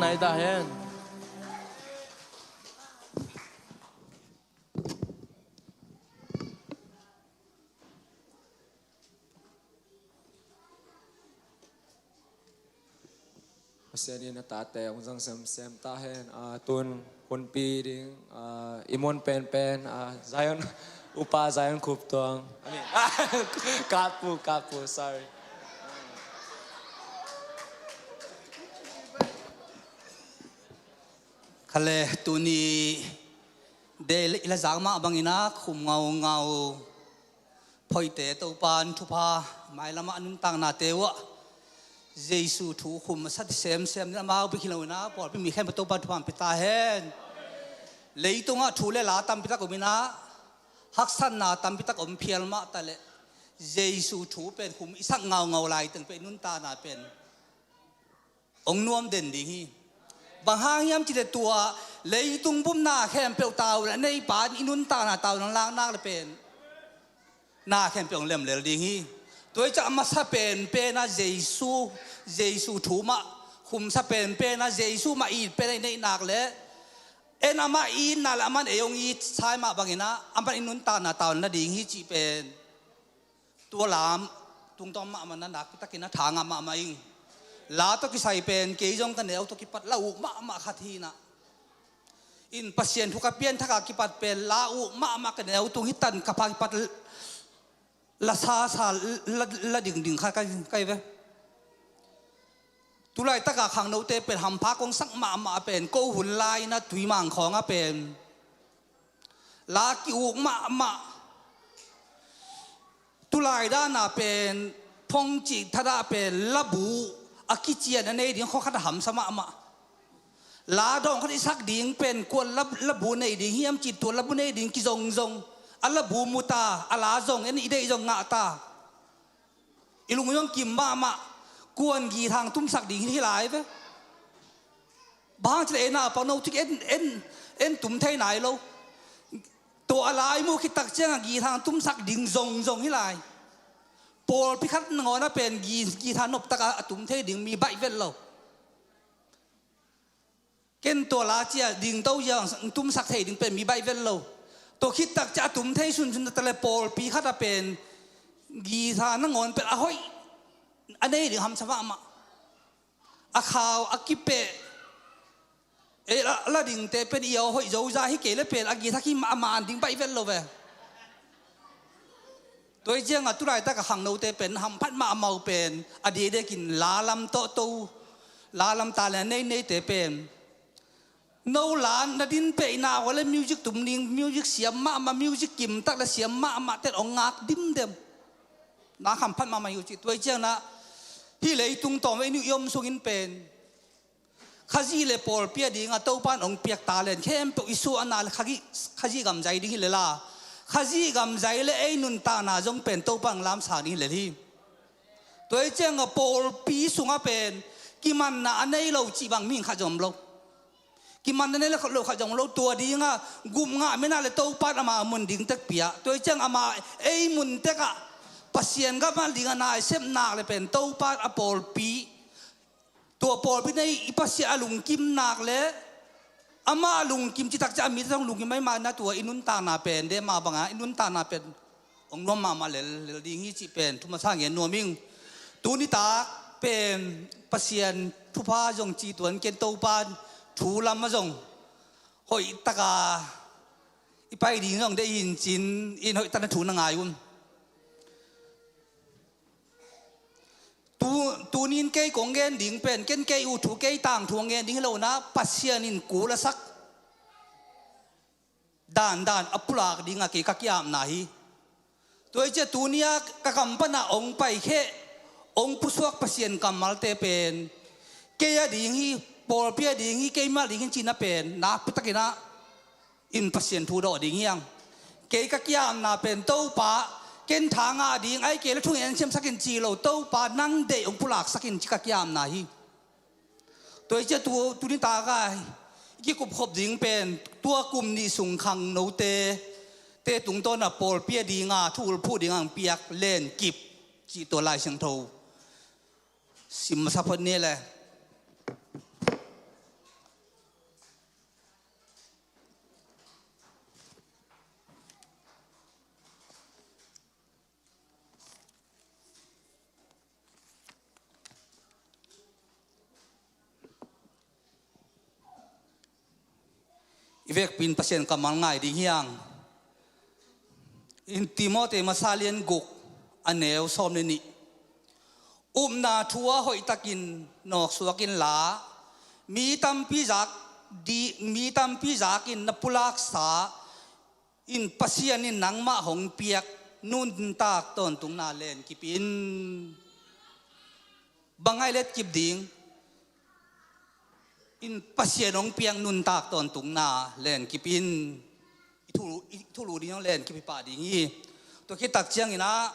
Ai ta hen. Pasian in a tate hong zang semsem ta hen. Ah, tun hunpi ding, ah, i mun penpen, ah, Zion, Upa Zion Khup Tuang. I mean, Kap Pu, Kap Pu, sorry. Khale tuni de i la zak mah bangin a khum ngaungau. Phoite Topa'n thupha mailamah a nuntaknate uh ah Jesu thu khum a sat semsem ding amau bek hi lo in a, pawlpi mi khempeuh Topa'n thupha hong pia ta hen. Leitungah thu le la tampi tak om in a, haksatna tampi tak om phial mah ta leh, Jesu thu pen khum i sak ngaungau laiteng pen i nuntakna pen hong nuam den ding hi. Bang hang hiam cih leh tua leitung bupna khempeuh tavuan a neipa in i nuntakna tavuan hong lak nak leh pen na khempeuh hong lemlel ding hi. Tua hi ciang a masa penpen a Jesu, Jesu thu mah khumsa penpen a Jesu mah it pen a i neih nak leh, en amah itna leh amah in ei hong it sai mah bangin a, amah in i nuntakna tavuan na ding hi cih pen tua la tungtawn mahmah na nakpi takin a tha ngah mahmah ing. La tawh kisai pen kei zong ka neu tawh kipat la uk mahmah khat hi in a. In Pasian thu ka pianthak a kipat pen la uk mahmah ka neu tung hi tan ka pha kipat la sasa la, la dingding kha ka, ka hi ve. Tulaitak a khangnote pen hampha kong sak mahmah a pen ko hun lai in a Tuimang khawng a pen la ki uk mahmah. Tulai dan a pen phone cih thadah pen labu a kician a nei ding khua khat a hamsa mahmah. La dawng khat i sak ding pen kuan la, labu nei ding hiam cih tua labu nei ding kizongzong. A labu mu ta, a la zong en i deih zong ngah ta. I lung zong kim mahmah. Kuan guitar hong tumsak ding hi lai ve. Bang hang cih leh ei naupang no cik en, en, en tum thei nai lo. Tua a la i muh khit tak ciang a guitar hong tumsak ding zongzong hi lai. Pawlpi khat nangawn a pen gui-, guitar nop tak a, a tum thei ding mi baih vet lo. Ken tua la cia ding to cia tumsak thei ding pen mi baih vet lo. Tua khit tak cia a tum thei sunsun ta leh pawlpi khat a pen guitar nangawn pen a hoih a nei ding hamsa mahmah. A khau a kipeh. Ei la, la dingte pen i a hoih zo za hi kei leh pen a guitar khi a man ding baih vet lo ve. Tua hi ciang a tulaitak a khangnote pen hamphat mahmah uh pen a diedekin la lam tawh to, la lam ta le a nei neite pen no la na din peh i na uh a le music tum ding, music siam mahmah, music kim tak le siam mahmah ten hong ngak dimdem. Na hamphat mahmah hi uh cih. Tua hi ciang a hih leitung tawm i nuih i om sungin pen Khazih le pawlpi a ding a Topa'n hong piak talent khempeuh i suahna le Khazih, Khazih gam zai ding hi lel a, Khazih gam zai le ei nuntakna zong pen Topa'n hong lamsang ding hi lel hi. Tua hi ciang a pawlpi sungah pen kimanna a nei lo cih bang mihing khat zong om lo. Kimanna nei lo khat zong om lo, tua ding a gup ngah men a le Topa'n ama mun ding tek pia. Tua hi ciang ama ei mun tek ah Pasian gam a ding a na i sep nak le pen Topa'n a pawlpi Tua pawlpi nei i Pasian a lungkim nak le amah a lungkim cih tak ciang a mite zong lungkim maimah na tua i nuntakna pen de mah bang a i nuntakna pen hong nuam mahmah lel, lel ding hi cih pen thu masa ngen nuam ing. Tuni tak pen Pasian thupha zong ci tuan ken Topa'n thu lam a zong hoih tak a i pai ding zong deih hi in cin in hoih tak na thu na ngai un. Tu, tuni in kei kong gen ding pen, ken kei uh thu, kei tangthu a ngen ding hi lo na, Pasian in kul a sak dandan a pulak ding a kei ka ki-apna hi. Tua hi ciang tuni a ka kam pan a hong paikhia, hong pusuak Pasian kammalte pen kei a ding hi, pawlpi a ding hi, keimah ding hi cihna pen nakpi takin a in Pasian thu dawh ding hi hang. Kei ka ki-apna pen Topa, ken tha ngah ding, ahih kei leh thungen siamsak in ci lo, Topa nang deih hong pulaksak in ci ka ki-apna hi. Tua hi ciang tu, tuni tak a i kikupkhop ding pen tua kum nih sung khangnote, te tungtawn a pawlpi a ding a thu ulphuh ding a hong piak Len Kip cih tua Lai Siangtho sim masa phot ni le. I vekpi in Pasian kammal ngai ding hi hang. In Timoti masa lian guk, a neu sawm le nih. Upna thu a hoihtakin nawksuak inla, mi tampi zak di, mi tampi zakin na pulaksa in Pasian in nangmah hong piak nuntak tawntungna lenkip in. Bang ai letkip ding? In Pasian hong piak nuntak tawntungna lenkip in. I thulu, i thulu ding hong lenkip hi pah ding hi. Tua khit tak ciangin ah,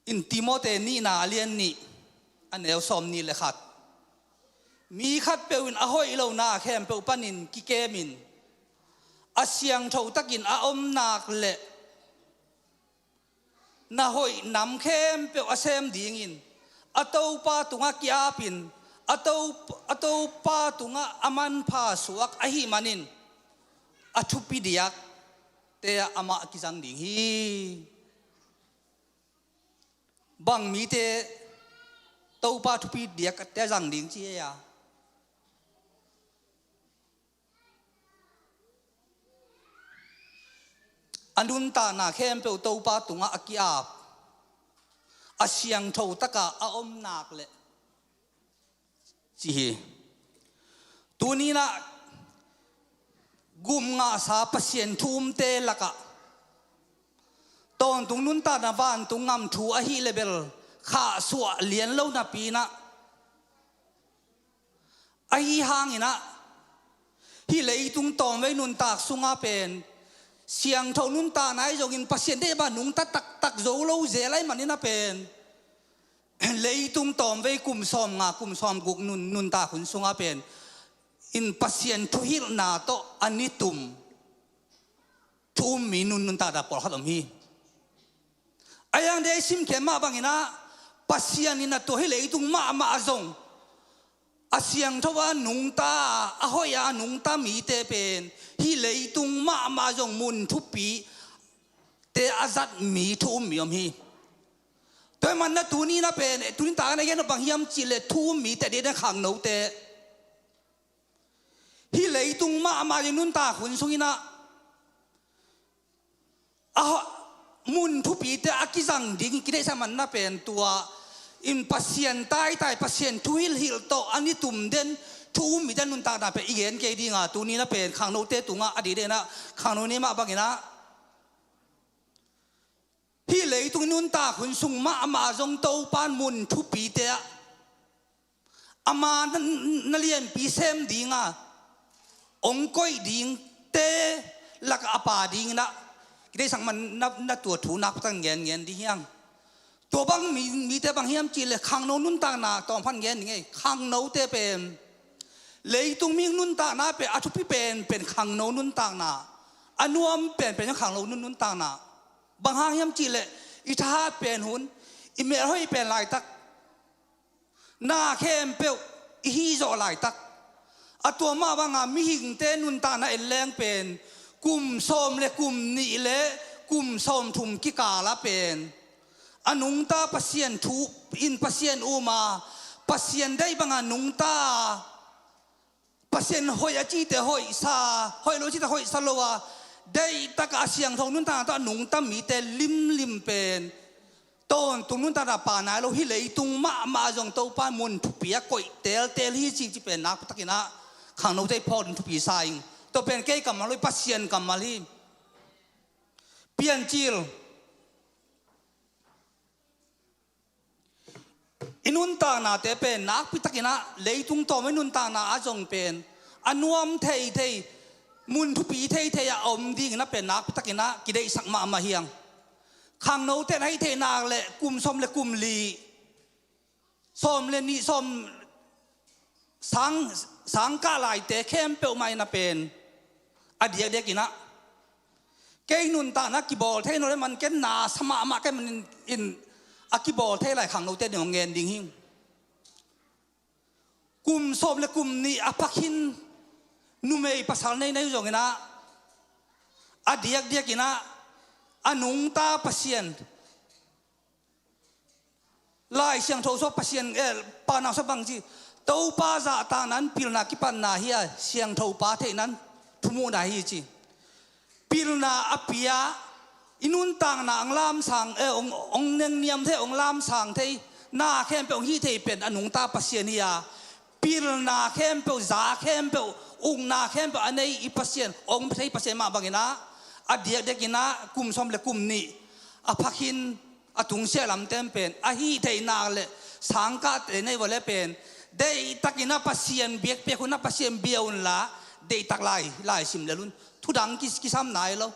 in Timoti nihna a lian nih, a neu sawm nih le khat. Mi khatpeuh in a hoih lona khempeuh panin kikemin, a siangtho takin a om nak le na hoih nam khempeuh a sem dingin, a Topa tungah kiapin, a To, a Topa tungah a manpha suak ahih manin, a thupi diakte ah amah kizang ding hi. Bang mite Topa thupi diakte a zang ding ci ei a? A nuntakna khempeuh Topa tungah a ki-ap, a siangtho taka a om nak le ci hi. Tuni-in ah gum ngahsa Pasian thu umte lakah tawntung nuntakna vantung ngam thu ahih leh bel khahsuah lian lo napi-in ah, ahi hangin ah hih leitung tawmvei nuntak sungah pen siangtho nuntakna ahi zongin Pasian deih bang nungta taktak zo lo zel ahih manin ah pen leitung tawmvei kum sawmnga, kum sawmguk nun, nuntak hun sungah pen in Pasian thuhilhna tawh a nitum thu um mi nun, nuntakna pawlkhat om hi. A yang dei simkhiat mah bangin ah Pasian in a tua hih leitung mahmah zong a siangtho a nungta, a hoih a nungta mite pen hih leitung mahmah zong mun thupite a zat mi, thu um mi om hi. Tua ahih manin ah tuni-in ah pen, tuni-in tak a na gen bang hiam cih leh thu um mite, a diakdiak khangnote. Hih leitung mahmah i nuntak hun sungin ah a ho-, mun thupite a kizang ding kideihsak manin ah pen tua in Pasian taitai, Pasian thuhilhhilh tawh a nitum den thu um mite nuntakna pen i gen kei ding a, tuni-in ah pen khangnote tungah a diakdiakin ah khangno ni mah bangin ah hih leitung i nuntak hun sung mahmah zong Topa in mun thupite ah ama na, na lianpi sem ding a hong koih dingte lakah a pha dingin ah kideihsak manin ah tua thu nakpi takin gen, gen ding hi hang. Tua bang mi, mite bang hiam cih leh khangno nuntakna tawmkhat gen ding ei. Khangnote pen leitung mihing nuntakna pen a thupi penpen khangno nuntakna, a nuam penpen khangno nun, nuntakna. Bang hang hiam cih leh i thahat pen hun, i melhoih pen laitak, na khempeuh i hih zawh laitak. A tua mah banga mihingte nuntakna en leng pen kum sawm le kum nih le kum sawmthum kikal ah pen a nungta Pasian thu in Pasian um a, Pasian deih banga nungta a, Pasian hoih a cihte hoihsa, hoih lo cihte hoihsa lo a, deihtak a siangtho nuntakna tawh a nungta mite limlim pen tawntung nuntakna pha nai lo, hih leitung mahmah zong Topa in mun thupi a koih teltel hi cih, cih pen nakpi takin ah khangnote i phawk ding thupi sa ing. Tua pen kei kammal lo hi, Pasian kammal hi. Piancil. I nuntaknate pen nakpi takin ah leitung tawm i nuntakna ah zong pen a nuam theithei, mun thupi theithei a om dingin ah pen nakpi takin ah kideihsak mahmah hi hang. Khangnote in a hih theih nak leh kum sawm le kum li, sawm le nih, sawm sang, sangkah laite khempeuh mah in ah pen a diakdiakin ah kei nuntakna kibawl thei nawn leh man ken na sa mahmah kei manin in a kibawl thei lai khangnote ding hong gen ding hi. Kum sawm le kum nih a pha khin numei pasal nei nei zongin ah a diakdiakin ah a nungta Pasian Lai Siangtho sua Pasian, eh, Paunak sua bang ci, Topa zahtakna in pilna kipatna hi a, siangtho pa theihna in thumuhna hi ci. Pilna a pia, i nuntakna hong lamsang, eh, hong, hong nengniam thei, hong lamsang thei, na khempeuh hong hih thei pen a nungta Pasian hi a, pilna khempeuh, za khempeuh, ukna khempeuh a nei i Pasian, hong thei Pasian mah bangin ah, a diakdiakin ah kum sawm le kum nih a pha khin, a tungsiah lamte pen a hih theih nak le sangkahte nei vua le pen, deihtakin ah Pasian biakpiak un ah Pasian bia unla, deihtak lai, lai sim lel un. Thudang ki, kisam nai lo.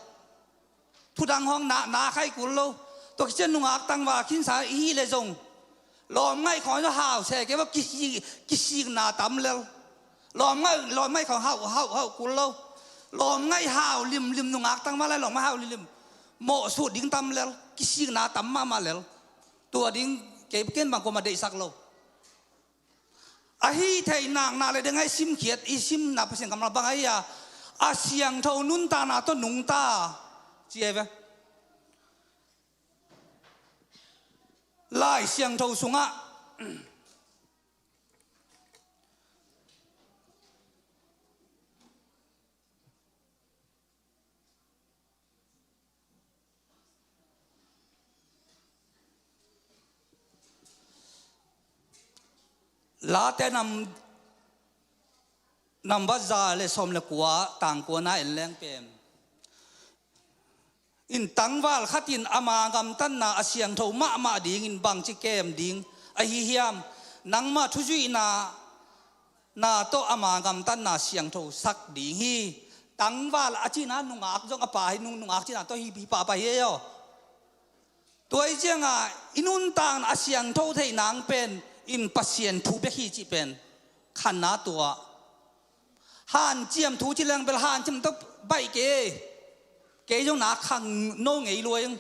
Thudang hong na, na khai kul lo. Tua kician nungak tangval khinsa i hih le zong, lawmngaih khawng zong hau se kei vo, kisik, kisikna tam lel. Lawmngaih, lawmngaih khawng hau, hau, hau kul lo. Lawmngaih hau limlim, nungak tangval lai lawmngaih hau limlim. Mawhsut ding tam lel, kisikna tam mahmah lel. Tua ding kei ken bang kuamah deihsak lo. A hih theih nak na le deng ah i simkhiat, i simna Pasian kammal bang ahi a, a siangtho nuntakna tawh nungta ci ahi ve. Lai Siangtho sungah Late nam, nambat za le sawm le kua, tang kuana en leng pen, in tangval khat in ama gamtatna a siangtho mahmah dingin bangci kem ding ahi hiam? Nangmah thuzuihna na tawh ama gamtatna siangtho sak ding hi. Tangval a cihna nungak zong a pa hi, nung, nungak cihna tawh hi, hi pahpah hi ei aw. Tua hi ciangah i nuntakna a siangtho theih nang pen in Pasian thu bek hi cih pen khanna tua. Hanciam thu ci leng bel hanciam tawh baih kei, kei zong na khang no ngei lua ing.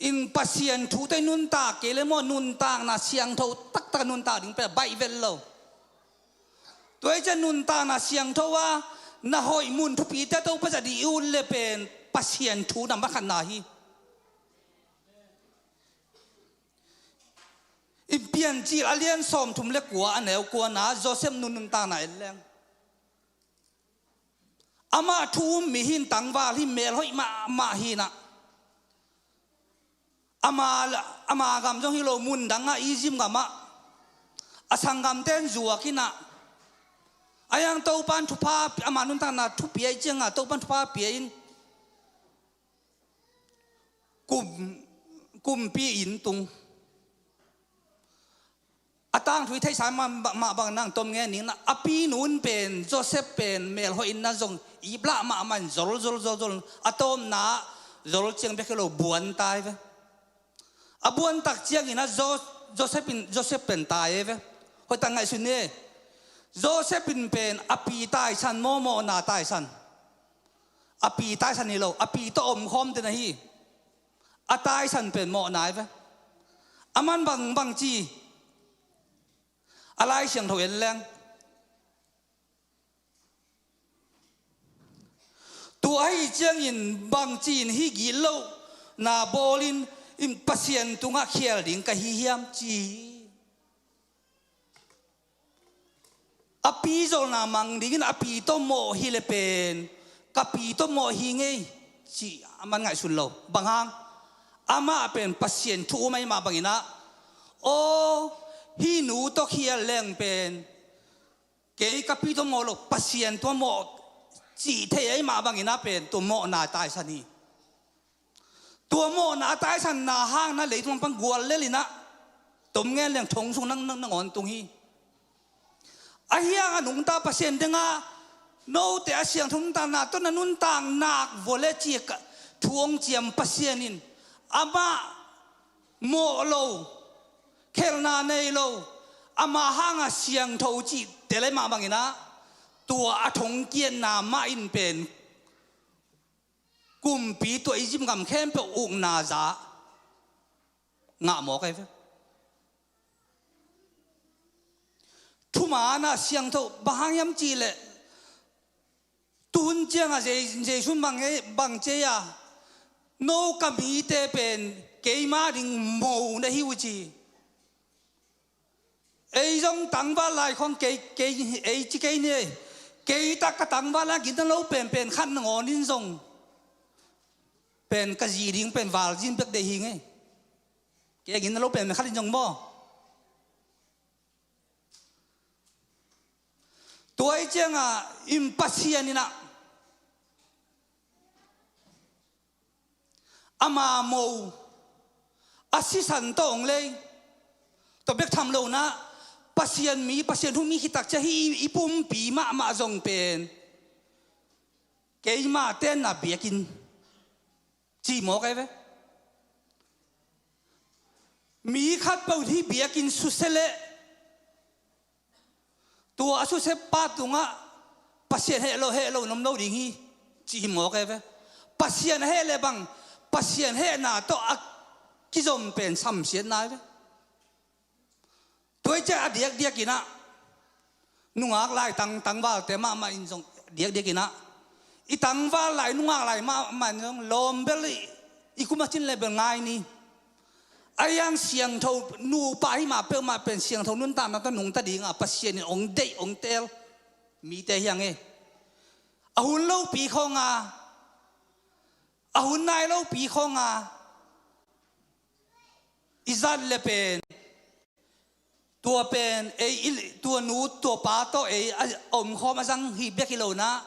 In Pasian thu tawh i nuntak kei le maw, nuntakna siangtho taktak a nuntak ding pen a baih vet lo. Tua hi ciah nuntakna siangtho a na hoih mun thupite Topa zat dih i ut le pen Pasian thu nambat khatna hi. In Piancil a lian sawmthum le kua a neu kuana Joseph nun nuntakna en leng. Amah thu um mi hi in, tangval hi, melhoih mahmah hi in ah. Ama, ama gam zong hi lo, mundang ah, Egypt gam ah a sanggamte in zuak in ah. A hiang Topa in thupha, ama nuntakna thupi ahih ciangah Topa in thupha pia in kum, kumpi inn tung. A tangthu i theihsa mah, mah bang nang tom ngen ning na, a pinu in pen Joseph pen melhoih in na zong iplah mahmah in zol, zol, zol, zol. A tawpna zol ciang bek hi lo, buan tai ve. A buan tak ciangin a Jo-, Joseph in, Joseph pen tai e ve. Hoih tak ngaihsun ni. Joseph in pen a pi taisan, mawhmawhna taisan. A pi taisan hi lo, a pi tawh omkhawm te na hi. A taisan pen mawhna hi ve. A man bang, bang ci. A Lai Siangtho en leng. Tua ahih ciangin bang ci in hih gitlohna bawlin in Pasian tungah khial ding ka hi hiam ci. A pi zolna mang dingin a pi tawh mawh hi le pen ka pi tawh mawh hi ngei ci a man ngaihsun lo. Bang hang? Amah pen Pasian thu um ahih mah bangin ah, aw, hih nu tawh khial leng pen kei ka pi tawh mawh lo, Pasian tawh mawh cih thei ahih mah bangin ah pen tua mawhna taisan hi. Tua mawhna a taisanna hang na leitung pan gual lel in ah, tom ngen leng thong sung nang, nang, nangawn tung hi. A hiang a nungta Pasian deng ah, note a siangtho nuntakna tawh na nuntak nak vua le ci a ka thu hong ciam Pasian in, amah mawh lo, khelhna nei lo, ama hang a siangtho cih tel ahih mah bangin ah, tua a thongkiatna mah in pen kumpi, tua Egypt gam khempeuh ukna za ngah mawk ahi ve. Thuman ah siangtho bang hang hiam cih leh, tuhun ciangah Je-, Jesu in bang e, bang ci a, no ka mite pen keima ding mo na hi uh ci. Ei zong tangval lai khong kei, kei, ei ci kei ni. Kei tak ka tangval lai gina lo penpen khat nangawn in zong pen ka zi ding pen val zin bek deih hi ngei. Kei gina lo penpen khat in zong maw. Tua i ciangah in Pasian inah ama mo a sisan tawh hong lei. Tua bek tham lo nah Pasian mi, Pasian thu mi khit tak ciah hih i pumpi mahmah zong pen keima tenna biakinn cih mawk ai ve. Mi khatpeuh hih biakinn susia leh tua a susia pa tungah Pasian heh lo, heh lo in om lo ding hi cih hi mawk ai ve. Pasian a heh leh bang, Pasian hehna tawh a kizom pen samsiatna ai ve. Tua i ciah a diakdiak inah nungak lai tang, tangvalte mahmah in zong diakdiak inah i tangval lai nungak lai mahmah in zong lawm bel i, i kum a cin le bel ngai ni. A hiang siangtho nupa hi mah peuhmah pen siangtho nuntakna tawh nungta dingah Pasian in hong deih hong teel mite hi hang e. A hun lopi khawnga, a hun nai lopi khawnga i zat le pen tua pen ei i, tua nu tua pa tawh ei a omkhawm a zang hi bek hi lo nah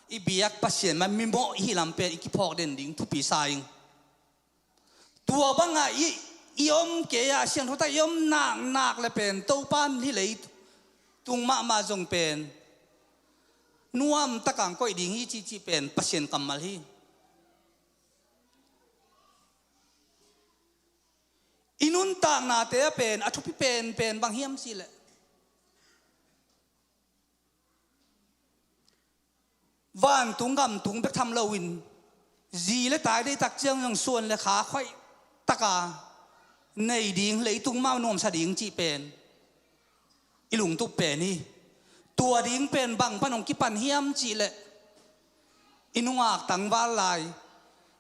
i biak Pasian mah mimawh i hih lam pen i kiphawk den ding thupi sa ing. Tua bangah i, i om kei ah siangtho tak i om naknak le pen Topa in hih leitung mahmah zong pen nuam takah hong koih ding hi cihcih pen Pasian kammal hi. I nuntaknate a pen a thupi penpen bang hiam cih leh vantung gamtung bek tham loin zi le tai deihtak ciang zong suan le kha khoih taka nei ding leitung mah nuamsa ding cih pen i lungtup pen hi. Tua ding pen bang pan hong kipan hiam cih leh i nungak tangval lai,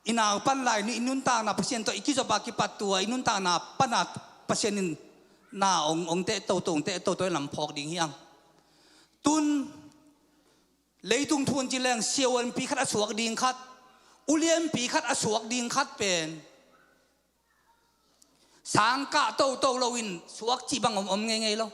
i naupan lai, i nuntakna Pasian tawh i kizop a kipat tua i nuntakna pana Pasian in na hong, hong teh toto, hong teh toto i lam phawk ding hi hang. Tun leitung thu in ci leng siavuanpi khat a suak ding khat, ulianpi khat a suak ding khat pen sang kah toto loin suak cih bang om, om ngeingei lo.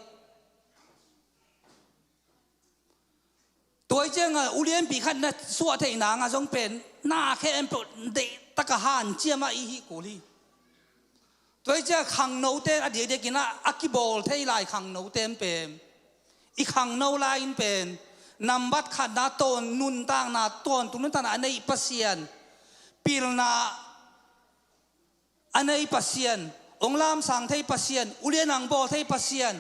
Tua i ciangah ulianpi khat na suah theih nangah zong pen na khempeuh deih taka hanciamah i hih kul hi. Tua i ciangah khangnote in a diakdiakinah a kibawl thei lai khangnote in pen i khangno lai in pen nambat khatna tawn nuntakna, tawntung nuntakna a nei Pasian, pilna a nei Pasian, hong lamsang thei Pasian, ulian hong bawl thei Pasian,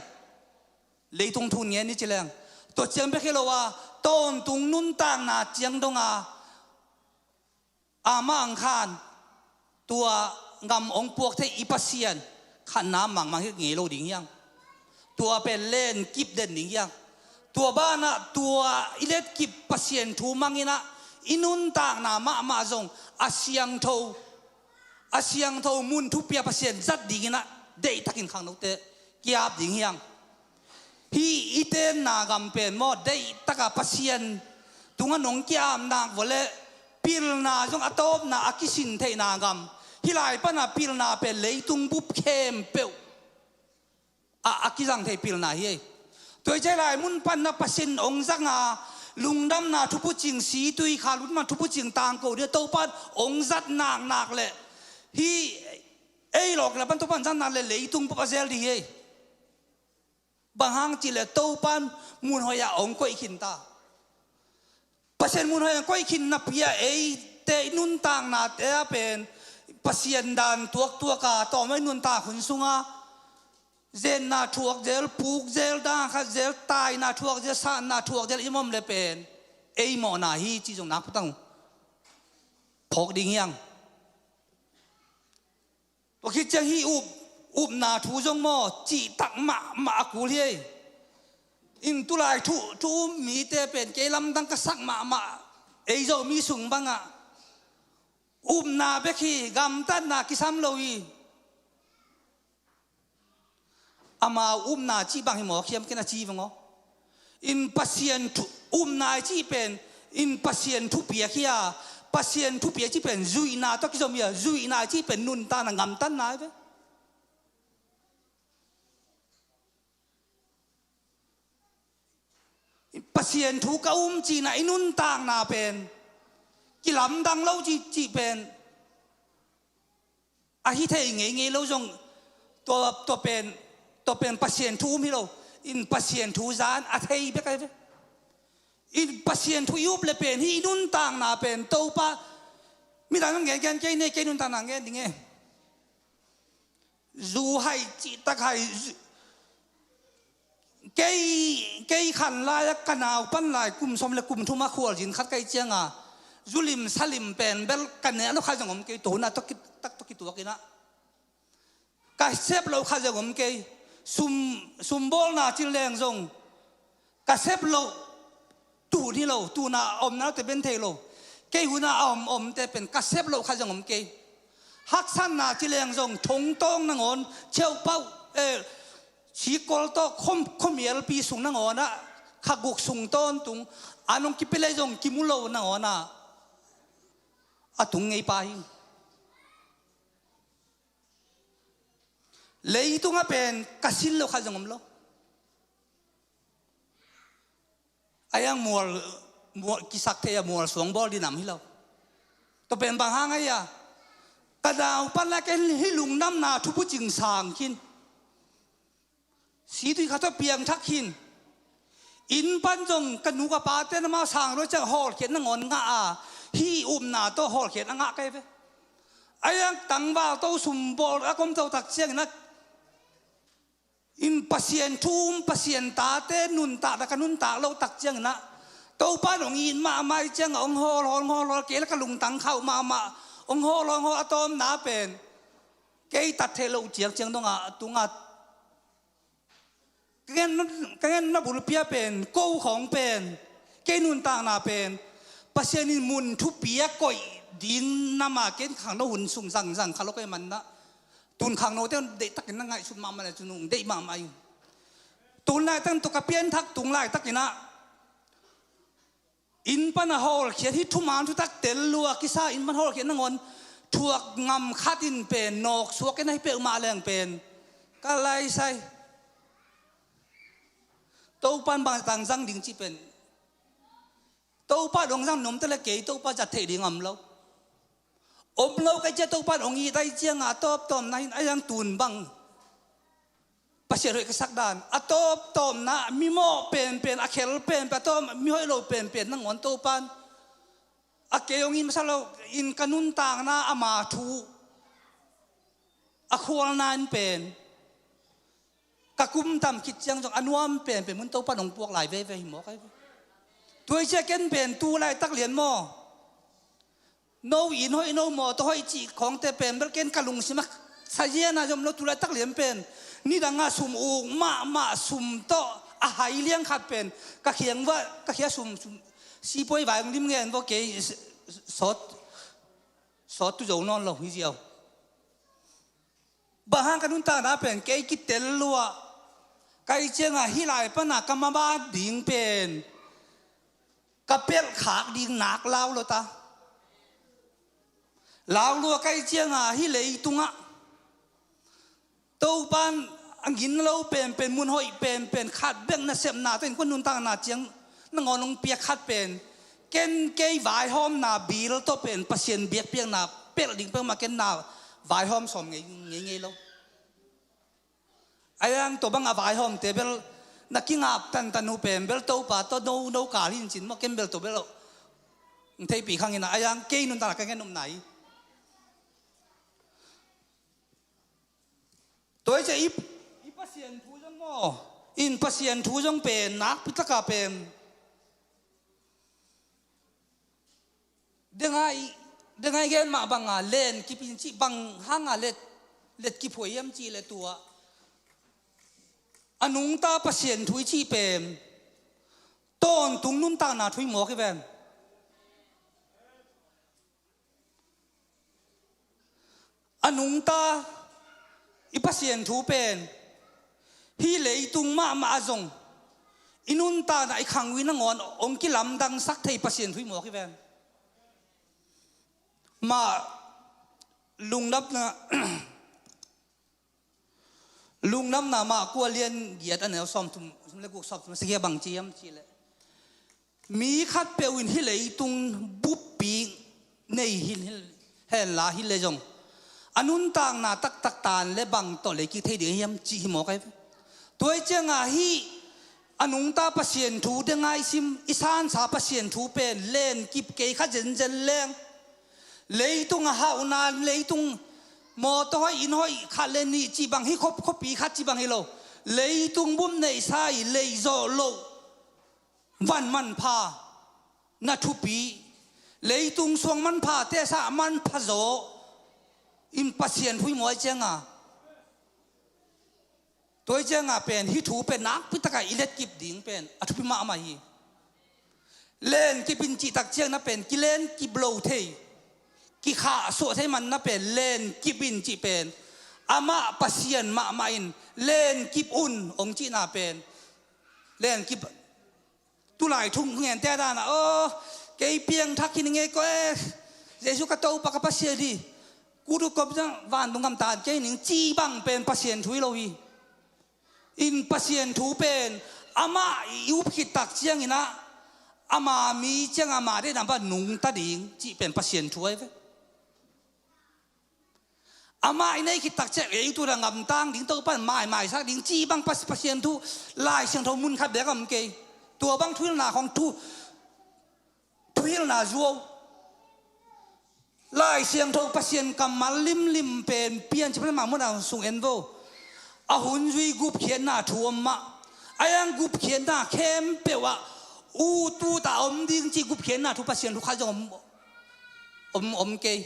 leitung thu in ngen i ci leng. Tua ciang bek hi lo a, tawntung nuntakna ciang donga amah hong khan tua gam hong puak thei i Pasian khanna mangmang hi ngei lo ding hi hang. Tua pen lenkip den ding hi hang. Tua banah tua i letkip Pasian thu manginah i nuntakna mahmah zong a siangtho, a siangtho mun thupi a Pasian zat dinginah deihtakin khangnote kiap ding hi hang. Hih i tenna gam pen maw, deihtaka Pasian tungah nong kiam nak vawleh pilna zong a tawpna a kisin theihna gam. Hih lai pana pilna pen leitung bup khempeuh a, a kizang thei pilna hi ei. Tua i cih lai mun panna Pasian hong zanga lungdamna thupucing, situi kha lutma thupucing tangko ding Topan hong zat naknak le hih ei lawk le pan Topan zat nak le leitung bup a zel ding hi ei. Bang hang cih leh Topan mun hoih ah hong koih khin ta. Pasian mun hoih ah koih khin napi ah eite i nuntaknate ah pen Pasian dan tuaktuak a tawm i nuntak hun sungah zenna thuak zel, puk zel, dang khat zel, taina thuak zel, sanna thuak zel i om le pen ei mawhna hi cih zong nakpi tak phawk ding hi hang. Tua khit ciang hih up, upna thu zong maw, cihtak mahmah a kul hi ei. In tulai thu, thu um mite pen kei lamdang ka sak mahmah, ei Zomi sung bangah upna bek hi, gamtatna kisam lo hi. Amau upna cih bang hi mawk hiam, ken a ci veng aw. In Pasian thu, upna i cih pen, in Pasian thupiak hi a, Pasian thupiak cih pen zuihna tawh kizom hi a, zuihna i cih pen nuntakna, gamtatna hi ve. Pasian thu ka um cihna i nuntakna pen kilamdang lo cih, cih pen a hi thei ngeingei lo zong, tua, tua pen, tua pen Pasian thu um hi lo. In Pasian thu zan a thei bek ahi ve. In Pasian thu i up le pen hih i nuntakna pen Topa, midang nang gengen kei ne, kei nuntakna ngen ding e. Zu haih, cihtak haih, zu-, kei, kei khan lai-ah ka nau pan lai kum sawm le kum thum a khualzin khat ka hih cianga, zu lim sa lim pen bel ka neh lo khat zong om kei, tua hun a tawh ki-, tak tawh kituak in ah. Ka sep loh khat zong om kei, sum, sum bawlna cil leng zong ka sep loh, tu hun hi lo, tu hun a omna lote ben thei lo. Kei hun a a om, omte pen ka sep loh khat zong om kei. Haksatna ci leng zong thongtawng nangawn, cheuhpauh, eh, sikkol tawh khom, khomialpi sung nangawn ah, kha guk sung tawntung, a nong kipia lei zong kimu lo nangawn ah a tung ngei pa hi. Leitungah pen ka sin loh khat zong om lo. Ahi hang mual, mual, kisak thei a mual suang bawl dinam hi lo. Tua pen bang hang ahi a, ka nau pan lai ken hih lungdamna thubucing sang khin. Situi khat tawh piangthak khin. Inn pan zong ka nu ka pate na mau sang lo ciang hawlkhiat nangawn ngah a, hih upna tawh hawlkhiat a ngah kei ve. Ahi hang tangval to sum bawl a kom to tak ciangin a, in Pasian thu um, Pasian tate nuntak na ka nuntak lo tak ciangin ah, Topa in hong it mahmah ih ciangah hong hawl, hawl, hawl, hawl, kei la ka lungtang khauh mahmah, hong hawl, hawl, hawl, a tawmna pen kei tat theih loh ciang ciang dongah a tungah ka ngen, ka ngen na bulpia pen, ko khawng pen, kei nuntakna pen Pasian in mun thupi a koih ding nama ken khangno hun sung zangzang kha lo kei manna. Tun khangnote deihtakin na ngaihsut mahmah le cun hong deih mahmah ing. Tun laitakin tua ka pianthak tung laitakin ah, inn pan a hawlkhiat, hih thuman thutak tel lua kisa inn pan hawlkhiat nangawn thuak ngam khat in pen nawk suak in ahi peuhmah leng pen ka laisai. Topan bang tang zang ding cih pen, Topa dong zang nomte le kei Topa zat theih ding om lo. Om lo kei ciah Topa dong it ahi cianga tawptawmna hin ahi hang tun bang Pasian hoih ka sak dan a tawptawmna, mimawh penpen, a khel penpen, a tawm, mihoih lo penpen nangawn Topan a kei hong it masa lo in ka nuntakna ama thu a khualna in pen ka kum tam khit ciang zong a nuam penpen mun Topa nong puak lai veve hi mawk ahi ve. Tua hi ciah ken pen tu laitak lian maw, no inn hoih, no mawtaw hoih cih khawngte pen bel ken ka lungsim a saziana zom lo. Tu laitak lian pen nidang a sum uk mahmah, sum tawh a hai liang khat pen ka khiang vah, ka khia sum, sum sipuai vai hong lim ngen vaw kei sawt, sawt tu zo nawn lo hi ziau. Bang hang ka nuntakna pen kei kitel lua, ka hih cianga hih lai pana ka maban ding pen ka pelh khak ding nak lau lo ta. Lau lua ka hih cianga hih leitungah Topan a ngin lo penpen, mun hoih penpen khat bek nasepna tawh in kua nuntakna ciang nangawn hong piak khat pen ken kei vaihawmna bil tawh pen Pasian biakpiakna pelh ding peuhmah ken na vaihawm sawm ngei, ngei, ngei lo. Ahi hang tua bang a vaihawmte bel na kingap tantan uh pen bel Topa tawh no, no kal hin cin maw, ken bel tua bel lo. Theihpih khang ina ahi hang kei nuntakna ka ngen nopna hi. Tua hi ciah i, i Pasian thu zong maw, in Pasian thu zong pen nakpi taka pen dengai, dengai gen mah banga len kipin cih bang hanga let, let kiphuai hiam cih le tua a nungta Pasian thu i cih pen tawntung nuntakna thu i mawk hi ven. A nungta i Pasian thu pen Hih leitung mahmah ah zong i nuntakna, i khangui nangawn hong kilamdangsak thei Pasian thu hi mawk hi ven. Mah Lungdamna, Lungdamna mah kua lian giat a neu sawmthum le guk, sawmthum sagih ah bang ci hiam cih leh, mi khatpeuh in hih leitung buppi nei hi, hi, henla hi leh zong a nuntakna taktak tan le bang tawh lei kik thei ding hiam cih hi mawk ahi ve. Tua hi ciangah hih a nungta Pasian thu, deng a i sim, i sansa Pasian thu pen lenkip kei kha zenzen leng, leitung a hauhna, leitung mawtaw hoih, inn hoih khat le nih cih bang, hih khuapi khat cih bang hi lo, leitung bup neihsa i leizawh loh van manpha na thupi, leitung suang manphate sang a manpha zaw in Pasian thu hi mawk ahi cianga, tua hi cianga pen hih thu pen nakpi takah i lenkip ding pen a thupi mahmah hi. Lenkip in cih tak ciang na pen kilenkip lo thei, kikhahsuah thei man na pen, lenkip in cih pen amah Pasian mahmah in lenkip un hong cihna pen, lenkip. Tulai thu ngente a dana, aw, kei piangthak hi ning ei, ko e, Jesu ka Topa ka Pasian hi, kut uh kop zang vantung gamta kei ning cih bang pen Pasian thu hi lo hi. In Pasian thu pen amah i up khit tak ciangin ah, ama mi ciang, ama deihna bang nungta ding cih pen Pasian thu ahi ve. Amah i neih khit tak ciang ei tu da ngamtang ding, Topa in maimaisak ding cih bang Pas-, Pasian thu, Lai Siangtho mun khat bek a om kei. Tua bang thuhilhna khawng thu, thuhilhna zuau. Lai Siangtho Pasian kammal limlim pen Piancil Pasian mah mun a sung en vo. A hun zui gupkhiatna thu om mah. A yang gupkhiatna khempeuh ah ut ut a om ding cih gupkhiatna thu, Pasian thu khat zong om, om, om kei.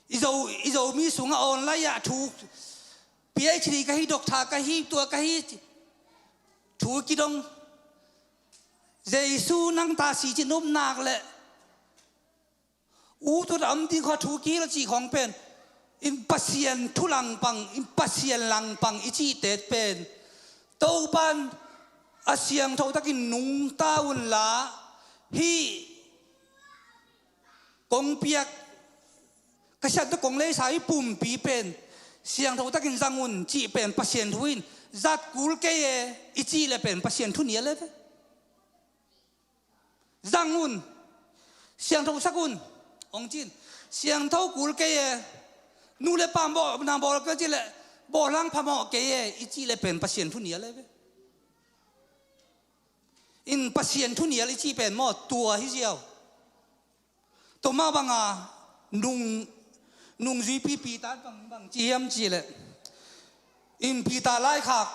I Zo, i Zomi sungah online ah thu, PhD ka hi, doctor ka hi, tua ka hi, thu kidong. Jesu nang ta si cin um nak leh ut ut a om ding kha thu kihilh cih khawng pen, in Pasian thu langpang, in Pasian langpang i cihte pen Topa in a siangtho takin nungta unla, hih kong piak, ka siat tawh kong leisa hih pumpi pen siangtho takin zang un cih pen Pasian thu in, zat kul kei e i cih leh pen Pasian thu nial e ve. Zang un, siangtho sak un, hong cin. Siangtho kul kei e, nu le pa bawl, na bawl kei cih leh, bawl hang phamawh kei e i cih leh pen Pasian thu nial e ve. In Pasian thu nial i cih pen maw, tua hi ziau. Tua mah banga nung, nungzuipi Peter in bang, bang ci hiam cih leh, in Peter laikhak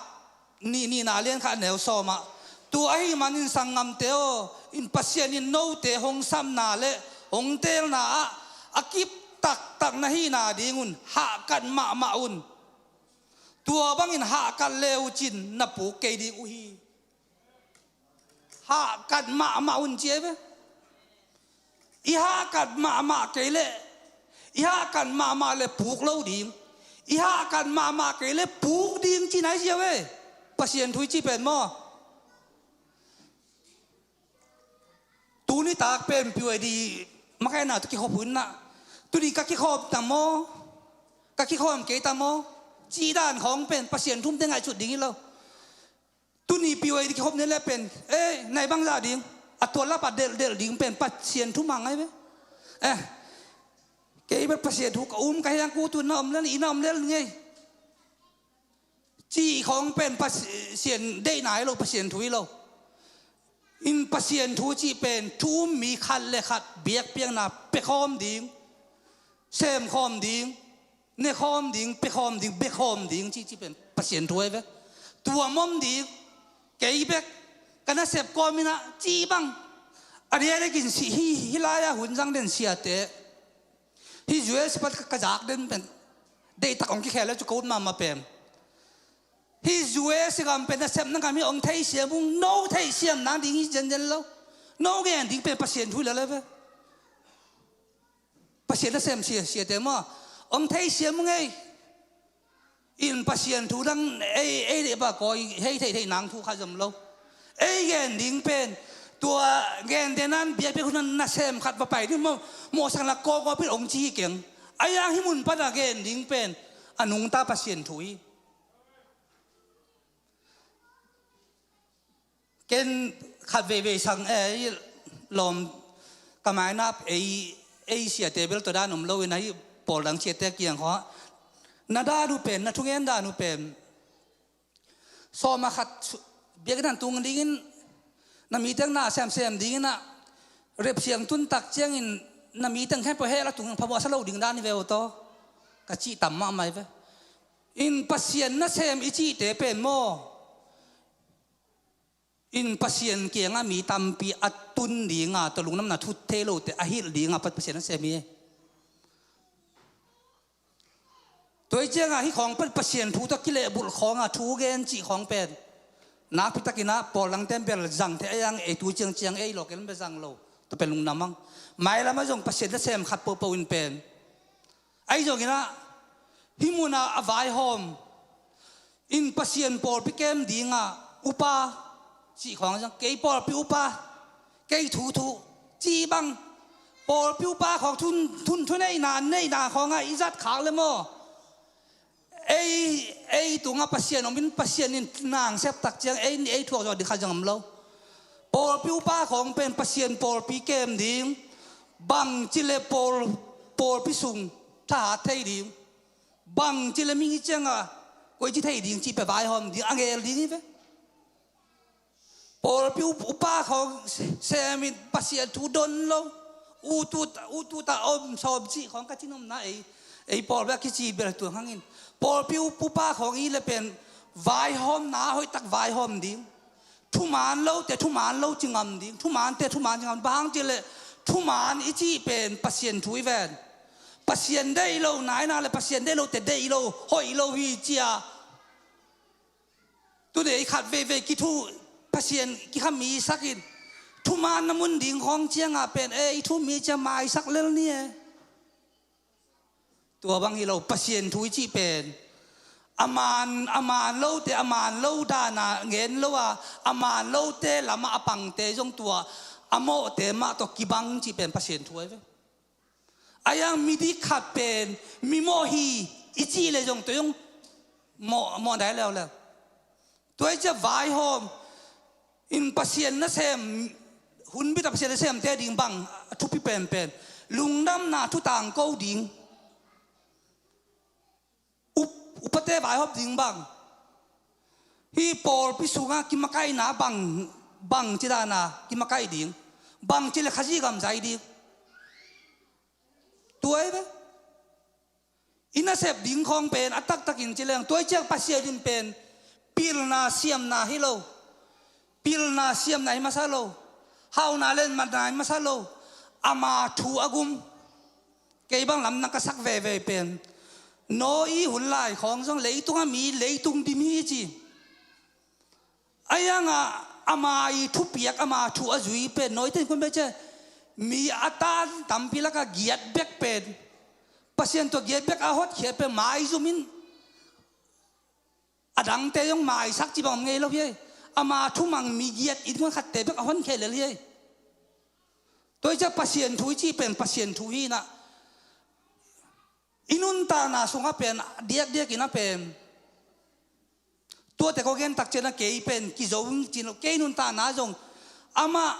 nih, nihna lian khat neu sawm ah, tua ahih manin sanggamte aw, in Pasian in note hong sapna le hong teelna ah a kip taktak na hihna ding un hahkat mahmah un. Tua bangin hahkat le uh cin na puk kei ding uh hi. Hahkat mahmah un ci ahi ve. I hahkat mahmah kei leh, i hahkat mahmah leh puk lo ding, i hahkat mahmah kei leh puk ding cihna hi ziau e. Pasian thu i cih pen maw. Tuni tak pen PYD makaihna tawh kikhop hun ah, tuni ka kikhawm ta maw, ka kikhawm kei ta maw, cih dan khawng pen Pasian thu-um te ngaihsut ding hi lo. Tuni PYD kikhop ni le pen, eh, nai bang zah ding, a tua lap a delhdelh ding pen Pasian thu mah ngai ve. Eh, kei bel Pasian thu ka um ka hiang, ku tu na om lel, i na om lel ngei. Cih khawng pen Pasian deihna hi lo, Pasian thu hi lo. In Pasian thu cih pen thu-um mi khat le khat biakpiakna pia khawm ding, sem khawm ding, ne khawm ding, pia khawm ding, bia khawm ding cih, cih pen Pasian thu ahi ve. Tuam om ding, kei bek, ka nasep kawm in ah cih bang. A diakdiakin si, hih, hih lai-ah hun zang den siate, hih US pan ka, ka zak den pen, deihtak hong kikhel le cu ka ut mahmah pen. Hih US gam pen nasepna gam hi, hong theihsiam ung, no theihsiam nang ding hi zenzen lo. No gen ding pen Pasian thu hi lel ahi ve. Pasian nasem sia, siate maw, hong theihsiam ung ei. In Pasian thu dang ei, ei deih bang kawi hei theihtheih nang thu khat zom lo. Ei gen ding pen tua gen den an biakpiak hun nasem khat va pai ding maw, mawhsak na kawkaw pin ong ci hi keng. A yang hih mun pan a gen ding pen a nungta Pasian thu hi. Ken khat veivei sang ei lawm ka mainap ei, ei siate bel tua dan om lo in ahi pawl dang siate kiang khaw. Na dan uh pen, na thungen dan uh pen. Sawm a khat biakinn han tung dingin na miteng na semsem dingin ah rep siang tun tak ciangin na miteng khempeuh hel a tung phamawh sa lo ding dan hi ve uh taw. Ka cih tam mahmah hi ve. In Pasian nasem i cihte pen maw? In Pasian kiangah mi tampi a tun dinga tua lungdamna thu thei lote a hilh dinga Pasian nasem hi. Tua hi cianga hih khawng pen Pasian thu tawh kilehbulh khawnga thu gen cih khawng pen nakpitakinah pawl dangte bel zang thei a yang ei tu ciangciang ei lawk en bel zang lo. Tua pen lungdam ang. Mailamah zong Pasian nasem khat pohpoh in pen ahi zonginah hih munah a vaihawm in Pasian pawlpi kem dinga upa cih khawng zong kei pawlpi upa kei thuthu cih bang pawlpi upa khawng thun, thun, thuneihna neihna khawngah i zat khak le maw? Ei, ei tungah Pasian om in Pasian in nang sep tak ciang ei, ei thuak zawh ding khat zong om lo. Pawlpi upa khawng pen Pasian pawlpi kem ding bangci le pawl, pawlpi sung thahat thei ding. Bangci le mi hi cianga koici thei ding cih pe vaihawm ding a ngel ding hi ve. Pawlpi upa khawng semin Pasian thu don lo. Ututa, ututa om sawm cih khawng ka cinomna ei, ei pawlpi a kici bel tua hangin pawlpi upa khawng i le pen vaihawmna hoihtak vaihawm ding. Thuman lote thuman lo ci ngam ding, thumante thuman ci ngam ding. Bang hang ci le thuman i cih pen Pasian thu i ven. Pasian deih lo naina le Pasian deih lote deih lo hoih lo hi cia. Tuni i khat veivei kithu Pasian kikhami sakin thuman na mun ding khawng cianga pen e i thu mi cia maisak lel ni e. Tua bang hi lo Pasian thu i cih pen a man, a man lote a man lo dana ngen lo a, a man lote lama a pangte zong tua a mawhte mah tawh kibang cih pen Pasian thu ahi ve. A yang midik khat pen mi mawh hi i cih le zong tua zong mawh, mawh dai leuleu. Tua i cia vaihawm in Pasian nasem, hun bita Pasian nasemte ding bang a thupi penpen lungdamna thu tangko ding. Up, upate vaihawm ding bang. Hih pawlpi sungah kimakaihna bang, bangci dana kimakaih ding. Bangci le Khazih gam zai ding. Tua hi ve. I nasep ding khawng pen a taktakin ci leng tua hi ciang Pasian in pen pilna siamna hi lo. Pilna siamna hi masa lo. Hauhna lenmatna hi masa lo. Ama thu a gum. Kei bang lamdang ka sak veve pen Noah i hun lai khawng zong leitungah mi leitung dim hi ci. A yangah ama i thupiak ama thu a zui pen Noah i ten kun bece mi a tan tampi lakah giat bek pen Pasian tua giat bek a hotkhiat pen maizum in a dangte zong maisak ci bang om ngei lo hi. Ama thumang mi giat in khatte bek a honkhia lel hi. Tua i cia Pasian thu i cih pen Pasian thu hi inah i nuntakna sungah pen diakdiak inah pen tuate ko gen tak cianah kei pen kizo in cin lo kei nuntakna zong amah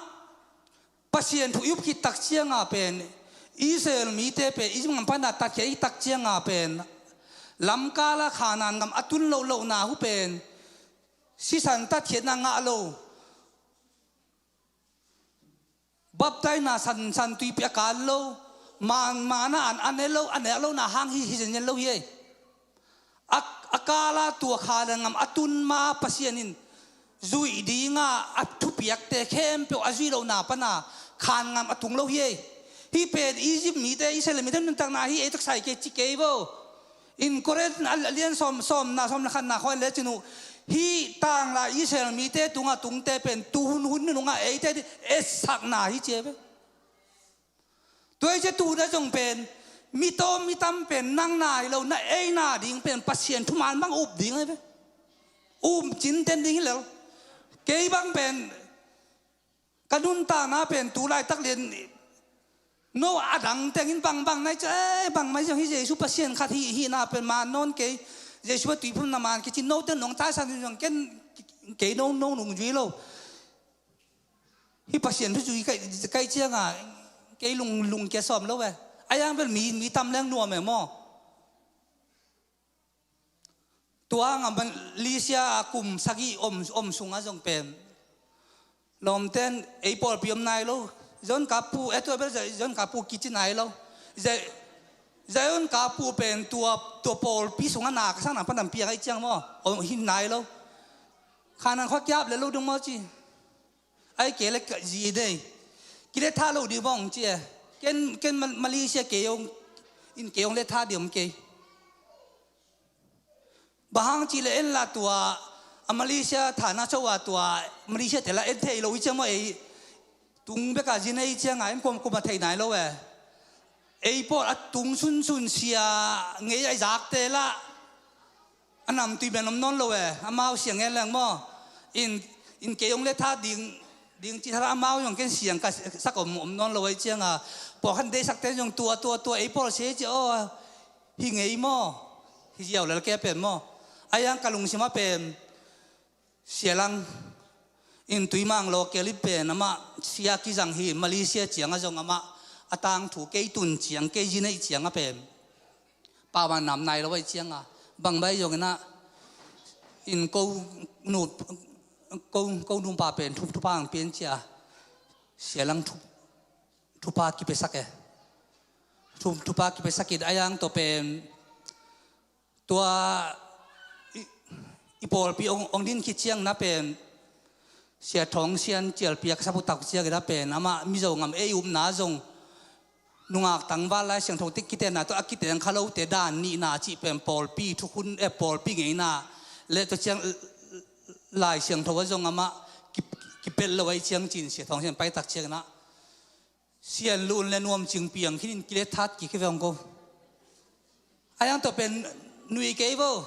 Pasian thu i up khit tak cianga pen Israel mite pen Egypt gam pana tatkhia i tak cianga pen lamkala Khanan gam a tun loh lohna hu pen sisan tatkhiatna ngah lo. Baptaina san, san tuipi a kan lo. Man, mana an a ne lo, a nek lo na hang hi, hi zenzen lo hi ei. A, a kala tua Khanan gam a tun ma Pasian in zuih dinga a thupiakte khempeuh a zuih lohna pana Khanan gam a tung lo hi ei. Hih pen Egypt mite Israel mite nuntakna hi ei taksai kei ci kei vo. In Korin a lian sawm, sawmna, sawm le khatna khawi le cin uh hih tanglai Israel mite tungah tungte pen tuhun hun nunungah eite di etsakna hi cia ve. Tua hi cia tuhun a zong pen Mi tawm mi tam pen nang na hi lo, na ei na ding pen Pasian thuman bang up ding ahi ve. Um cinten ding hi lo. Kei bang pen ka nuntakna pen tu laitak lian no a dang tengin bangbang nai cia, eh, bang mai zong hi Jesu Pasian khat hi, hi na pen man nawn kei. Jesu a tuiphum na man kei ci, no ten nong taisan zong ken kei no, no nung zui lo. Hi Pasian thu zui kai, kai cianga kei lung, lung kia sawm lo ve. A yang bel mi, mi tam leng nuam e maw. Tua nga Malaysia a kum sagih om, om sunga zong pen lawmten ei pawlpi om nai lo. Zion Kapu, eh, tua bel Zion Kapu kici nai lo. Zion Kapu pen tua, tua pawlpi sunga na ka sang na panam piang ai ciang maw. Om hin nai lo. Khanan khua kiap le lo dung maw ci. Ai kei le ka zi dei. Kile tha lo di bawng ci e. Ken, ken Mal-, Malaysia kei ong, in kei ong le tha di om kei. Bang hang ci le en la tua, a Malaysia thana cho a tua, Malaysia te la en thei lo i ciang maw ei. Tung beka zin ei cianga en kuam kuam a thei nai lo e. Ei pawl a tung sunsun sia ngei a i zakte la. A namtui ben om nawn lo e, amau siang ngen leng maw. In, in kei ong le tha ding, ding ci thara amau zong ken siang ka sak om, om nawn lo e cianga. Pawlkhat deisakte zong tua, tua, tua, ei pawl se ci aw. Hi ngei maw? Hi ziau lel ke pen maw? A yang ka lungsima pen Sia Lang in Tuimang local i pen amah sia kizang hi, Malaysia cianga zong amah a tangthu kei tun ciang, kei zi neih cianga pen pau a nam nai lo ai cianga bang bai zong inah in ko nu, ko, ko nupa pen thu, thupha ang pian cia Sia Lang thu, thupha kipiasak e. Thu, thupha kipiasak in a yang tawh pen tua i, i pawlpi ong, ong din khit ciang na pen Sia Thawng Sian Cialpiak sabutak ciang ina pen amah Mizo ngam ei upna zong nungak tangval Lai Siangtho te kitenna tawh a kiteng kha lote dan nihna cih pen pawlpi thukhun, eh, pawlpi ngeina le tua ciang Lai Siangtho a zong amah ki, kipelh lo ai ciang cin Sia Thawng Sian paitak ciang inah Sian lun le nuam cing piang khin in kile that kik hi veng ko. A yang tawh pen nui kei vo.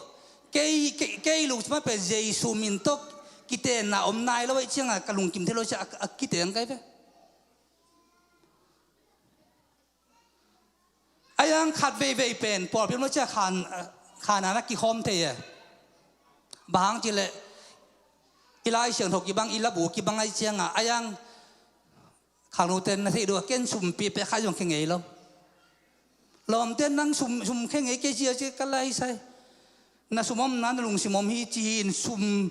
Kei, kei, kei lungsima pen Jesu min tawh kitenna om nai lo ai cianga ka lungkim thei lo cia a, a kiteng kai ve. A yang khat veivei pen pawlpi om lo cia khan, khan ana kikhawm thei e. Bang hang ci le i Lai Siangtho kibang, i labu kibang ai cianga a yang khangnote na theih dua ken sumpi pek khai zong khe ngei lo. Lawmte nang sum, sum khe ngei kei cia cia ka lai sai. Na sum omna na lungsim om hi ci hi in sum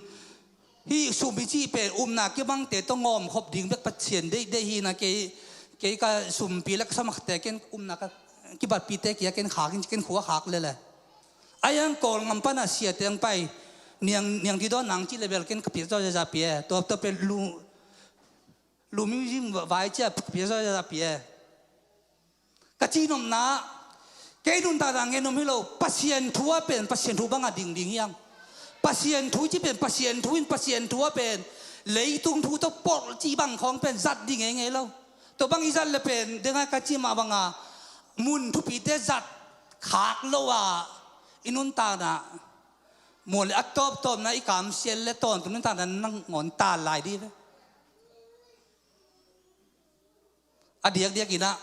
hi sum hi cih pen upna kibangte tawh ngawm khop ding bek Pasian deih, deih hi na kei, kei ka sumpi le ka sawmakte ken upna ka kibatpite kia ken khak in ken khua khak lele. A yang Kawlngam pana siate ang pai niang, niang di dawn nang cih le bel ken ka piak zaw zaza pia. Tua, tua pen lu, Lu music vai cia piazaw za pia. Ka cihnopna kei nuntakna ngen om hi lo. Pasian thu a pen Pasian thu banga dingding hiang. Pasian thu ci pen Pasian thu in Pasian thu a pen leitung thu tawh pawlh ci bang khawng pen zat ding ngei ngei lo. Tua bang i zat le pen dengai ka ci mah banga mun thupite zat khak lo a i nuntakna muan le a tawptawpna i kamsial le tawntung nuntakna nang ngawn tal lai di ve. A diakdiak inah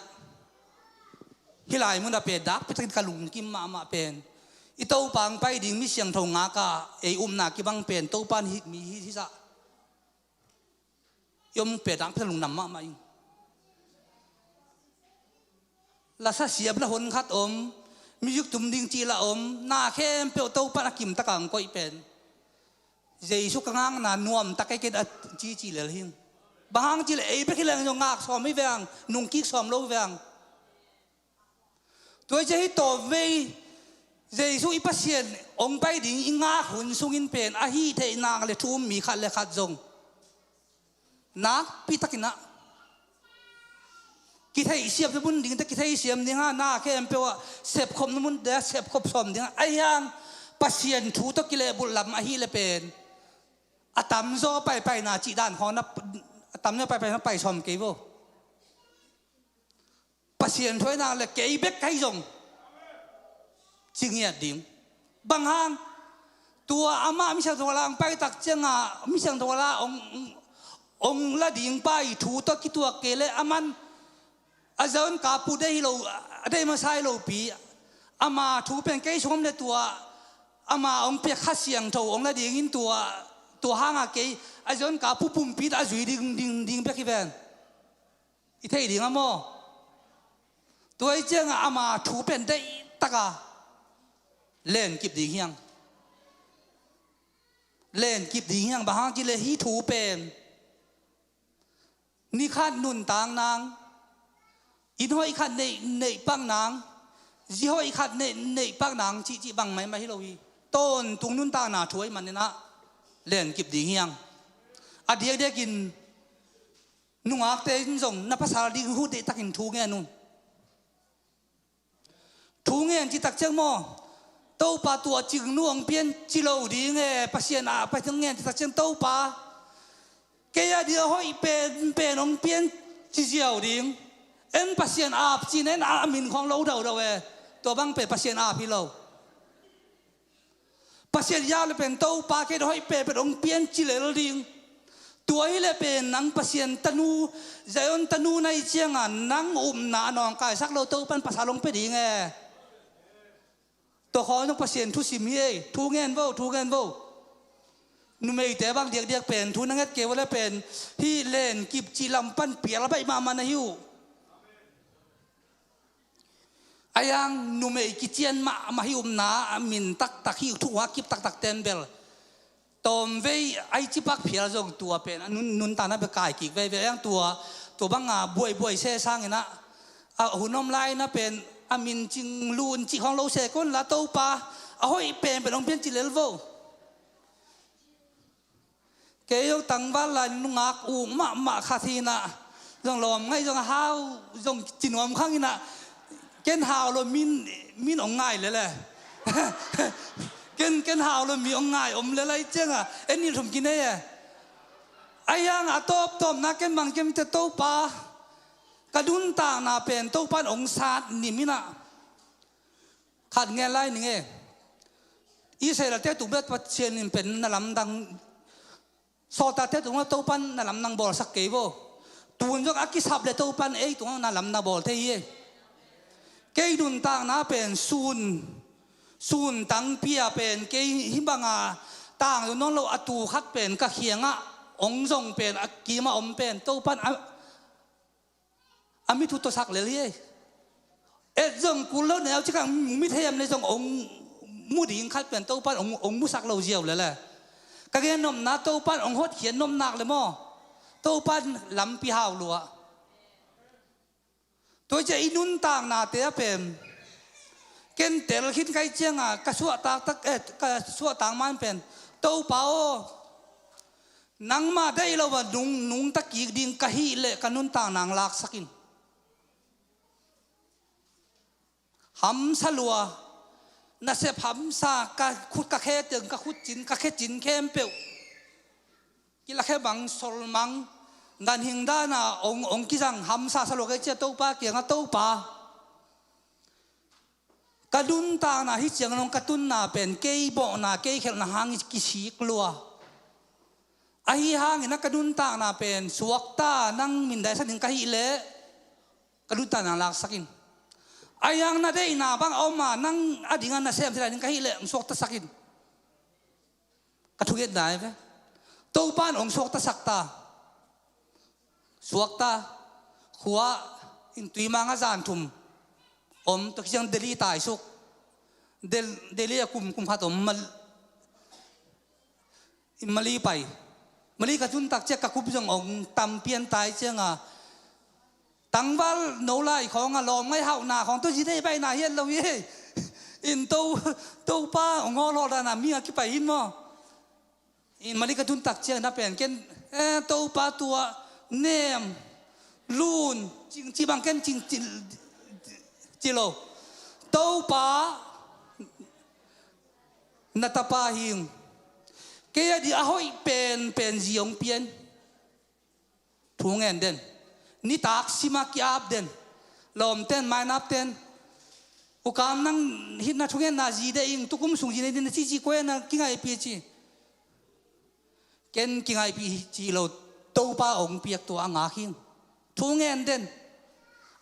hih lai munah pen dak petakin ka lungkim mahmah pen i Topa ang pai ding mi siangtho ngaka ei upna kibang pen Topa in hih mi hi, hi sah. I om pen dak petakin lungdam mahmah ing. Lasa siam la hon khat om, music tum ding cih la om, na khempeuh Topa in a kimtaka ang koih pen Jesu ka ngakna nuamtak ei ken a cici lel hing. Bang hang cih leh ei bek hi leng zong ngak sawm hi veng, nungkik sawm lo veng. Tua hi ciah hi tawm vei Jesu i Pasian hong pai ding i ngak hun sungin pen a hih theih nak le thu um mi khat le khat zong nakpi takinah kitheihsiam na mun dingte kitheihsiam dinga, na khempeuh ah sepkhop na munte ah sepkhop sawm dinga, a hiang Pasian thu tawh kilehbulh lam ahi le pen a tamzaw paipaina cih dan khawng na, a tamzaw paipaina pai sawm kei vo. Pasian thu ahi nak le kei bek ahi zong ci ngiat ding. Bang hang? Tua amah misiangtho la hong pai tak ciangah misiangtho la hong, hong la ding pa i thu tawh kituak kei leh aman a Zion kap uh deih hi lo, a deih masa hi lopi, ama thu pen kei sungah om leh tua ama hong piak Kha Siangtho hong la dingin tua, tua hangah kei a Zion kap uh pumpi a zui ding, ding, ding bek hi ven. I theih ding a maw? Tua hi ciangah ama thu pen deihtak a lenkip ding hiang. Lenkip ding hiang, bang hang ci leh hih thu pen ni khat nuntak nang, inn hoih khat neih, neih pak nang, zi hoih khat neih, neih pak nang cihcih bang maimah hi lo hi. Tawntung nuntakna thu ahih manin ah lenkip ding hiang. A diakdiakin nungakte in zong na pasal ding huh deihtakin thu ngen un. Thu ngen cih tak ciang maw, Topa tua cingnu hong pian ci lo ding e, Pasian ap pai thu ngen cih tak ciang Topa, kei a dia hoih pen, pen hong pian ci ziau ding. En Pasian ap ci-in en a min khawng lo daudau e. Tua bang pen Pasian ap hi lo. Pasian ap leh pen Topa kei a dia hoih pen, pen hong pian ci lel ding. Tua hi leh pen nang Pasian tanu, Zion tanu na hih ciangah nang upna a nawngkaisak lo Topa in pasal hong pia ding e. Tua khawng zong Pasian thusim hi ei, thu ngen vo, thu ngen vo. Numeite bang diakdiak pen thu na nget kei uh leh pen hih lenkip cih lam pan pial baih mahmah na hi uh. A hiang numei kician mahmah hih upna a min taktak hih thu a kip taktak ten bel tawmvei a i cipak phial zong tua pen a nun, nuntakna bek kai kik veivei. A hiang tua, tua banga buaibuai se sangin ah, a hun om lai-in ah pen a min cing lun cih khawng lo se kun la Topa a hoih pen pen hong pian ci lel vo. Kei zong tangval lai nungak uk mahmah khat hi-in ah, zong lawm ngaih zong a hau zong ci nuam khang in ah, ken hau lo min, min hong ngai lel e. Ken, ken hau lo mi hong ngai om lel ahih ciangah en nih thum kinei e. A hiang a tawptawpna ken bang kem te Topa, ka nuntakna pen Topa in hong sat nim in ah, khat ngen lai ning e. Israel-te tung bek Pasian in pen na lamdang, sawltakte tung bek Topa in na lamdang bawlsak kei vo. Tun zong a kisap leh Topa in ei tung na lamdang bawl thei hi e. Kei nuntakna pen sun, sun tangpi a pen kei hih banga tang zong nawn lo a tu khat pen ka kiangah hong zong pen a kimah om pen Topa in a a mi thu tawsak lel hi ei. Et zong kul lo neu cikang mi thei hiam le zong hong mu ding khat pen Topa in hong, hong musak lo ziau lel e. Ka gen nopna Topa in hong hotkhiat nopnak le maw, Topa in lampi hau lua. Tua ciah i nuntaknate a pen ken tel khin ka hih cianga ka suahtak tak, eh, ka suahtak man pen Topa aw, nangmah deih lo a nung, nungta kik ding ka hih leh ka nuntakna hong laksak in. Hamsa lua, nasep hamsa, ka khut ka khe teng, ka khut cin, ka khe cin khempeuh kilakhia mang, sol mang, ganhing dana hong, hong kizang hamsa sa lua ka hih ciah Topa kiangah Topa, ka nuntakna hih ciang dong ka tunna pen kei bawhna, kei khelhna hangin kisik lua. Ahi hangin a ka nuntakna pen suakta, nang mindaisak ding ka hih leh ka nuntakna laksak in. Ahi hang na deihna bang a om a, nang a dinga na semsak ding ka hih leh hong suaktasak in. Ka thungetna hi ve. Topa in hong suaktasak ta. Suakta. Khua in tuimang a zan thum om, tua kiciang Delhi taisuk. Del-, Delhi a kum, kum khat om, Mal-, in Mali pai. Mali ka tun tak ciah ka kum zong hong tam pian tai cianga tangval no lai khawng a lawm ngaih hauhna khawng tawh zi deih baihna hiat lo hi. In To, Topa hong hawlhawl dana mi a kipai hin maw. In Mali ka tun tak ciang na pen ken, eh, Topa tua nem lun cing ci bang ken cing ci, ci lo. Topa na tapa hing. Kei a di a hoih pen, pen zi hong pian. Thu ngen den. Nitak sima ki-ap den. Lawmten, mainapten. U Kam, nang hih na thungetna zi deih ing, tukum sung zi nei ding na cici kua na kingaihpih ci. Ken kingaihpih ci lo, Topa hong piak tua a ngak hi. Thu ngen den.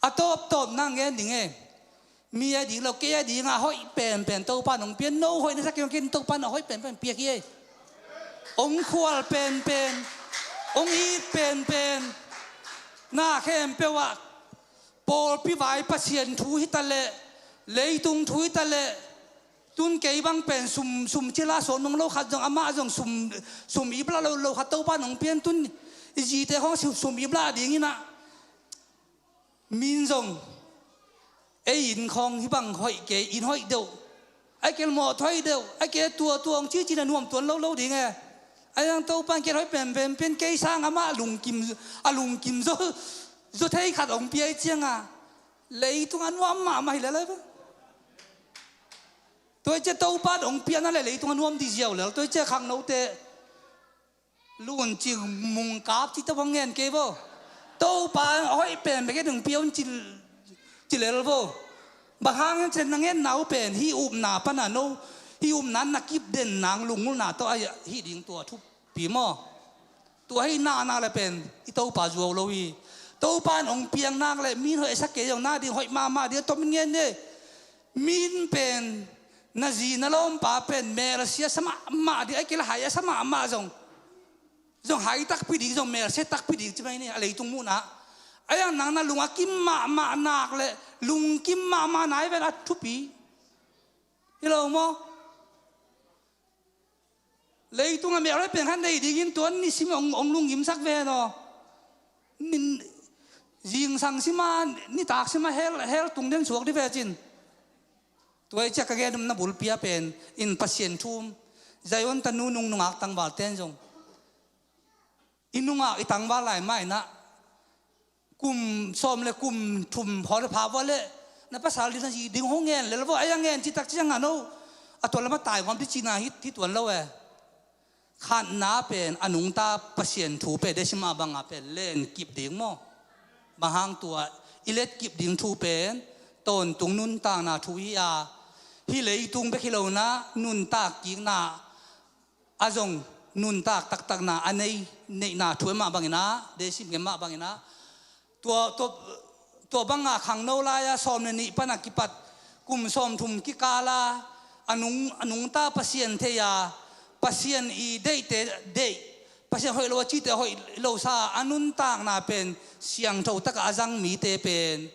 A tawptawp nang ngen ding e. Mi a ding lo, kei a ding a hoih penpen Topa nong piak, no hoih na sak kei, ken Topa na hoih penpen piak hi e. Hong khual penpen, hong it penpen, na khempeuh ah pawlpi vai Pasian thu hi ta leh, leitung thu hi ta leh, tun kei bang pen sum, sum cila suak nung lo khat zong, amah zong sum, sum iplah lo, lo khat Topa nong piak in, tun i zite khawng sum, sum iplah ding in ah, min zong ei inn khawng hih bang hoih kei, inn hoih deuh, ai kel mawh hoih deuh, ai kel tua, tua hong cici na nuam tuan lo lo ding e. Ai ang Topa in kel hoih penpen piak in, kei sang amah a lungkim, a lungkim zo, zo thei khat hong piak ciang a, leitung a nuam mahmah hi lel ai ve. Tua i cia Topa hong piakna le leitung a nuam dih ziau lel. Tua i cia khangnote luncing mungkap ci tawh hong ngen kei vo. Topa hoih pen bek e, hong piak un ci, ci lel vo. Bang hang hiam cih leh na ngenna uh pen hih upna pan a no, hih upna na kip den nang lungulna tawh a hih ding tua thupi maw. Tua hih na, na le pen i Topa zuau lo hi. Topa in hong piak nak le min hoih a sak kei zong na ding hoih mahmah ding a tom in ngen e. Min pen na zi na lawmpa pen melsia sa mahmah ding, ai kel hai a sa mahmah zong, zong hai takpi ding, zong melsia takpi ding ci mai ni a leitung muhna. Ai ang nang na lung a kim mahmah nak le lungkim mahmah nai ven a thupi hi lo maw? Leitung a mel hoih pen khan nei dingin tuan nisim hong, hong lunggimsak ve naw. Nin, zingsang sima, nitak sima hell, hell tung den suak di ve cin. Tua i ciak ka gen um na bulpi a pen in Pasian thu um. Zion tanu nung nungak tangval ten zong i nungak i tangval lai mah in ah kum sawm le kum thum hawl le pha vua le na pasal ding na zi ding hong ngen lel vua, ai a ngen citak ciang a no a tua lam a tai ngawm di cina hi, hi tuan lo e. Khatna pen a nungta Pasian thu pen dei sim a bang a pen len kip ding maw? Bang hang tua i let kip ding thu pen tawntung nuntakna thu hi a, hih leitung bek hi lo na nuntak kikna a zong nuntak taktakna a nei, neihna thu e mah bangin ah, dei sim ngen mah bangin ah, tua, tua, tua banga khangno lai-a sawm le nih pana kipat kum sawmthum kikala a nung, a nungta Pasian thei-a, Pasian i deihte deih, Pasian hoih lo a cite hoih lo sa a nuntakna pen siangtho taka a zang mite pen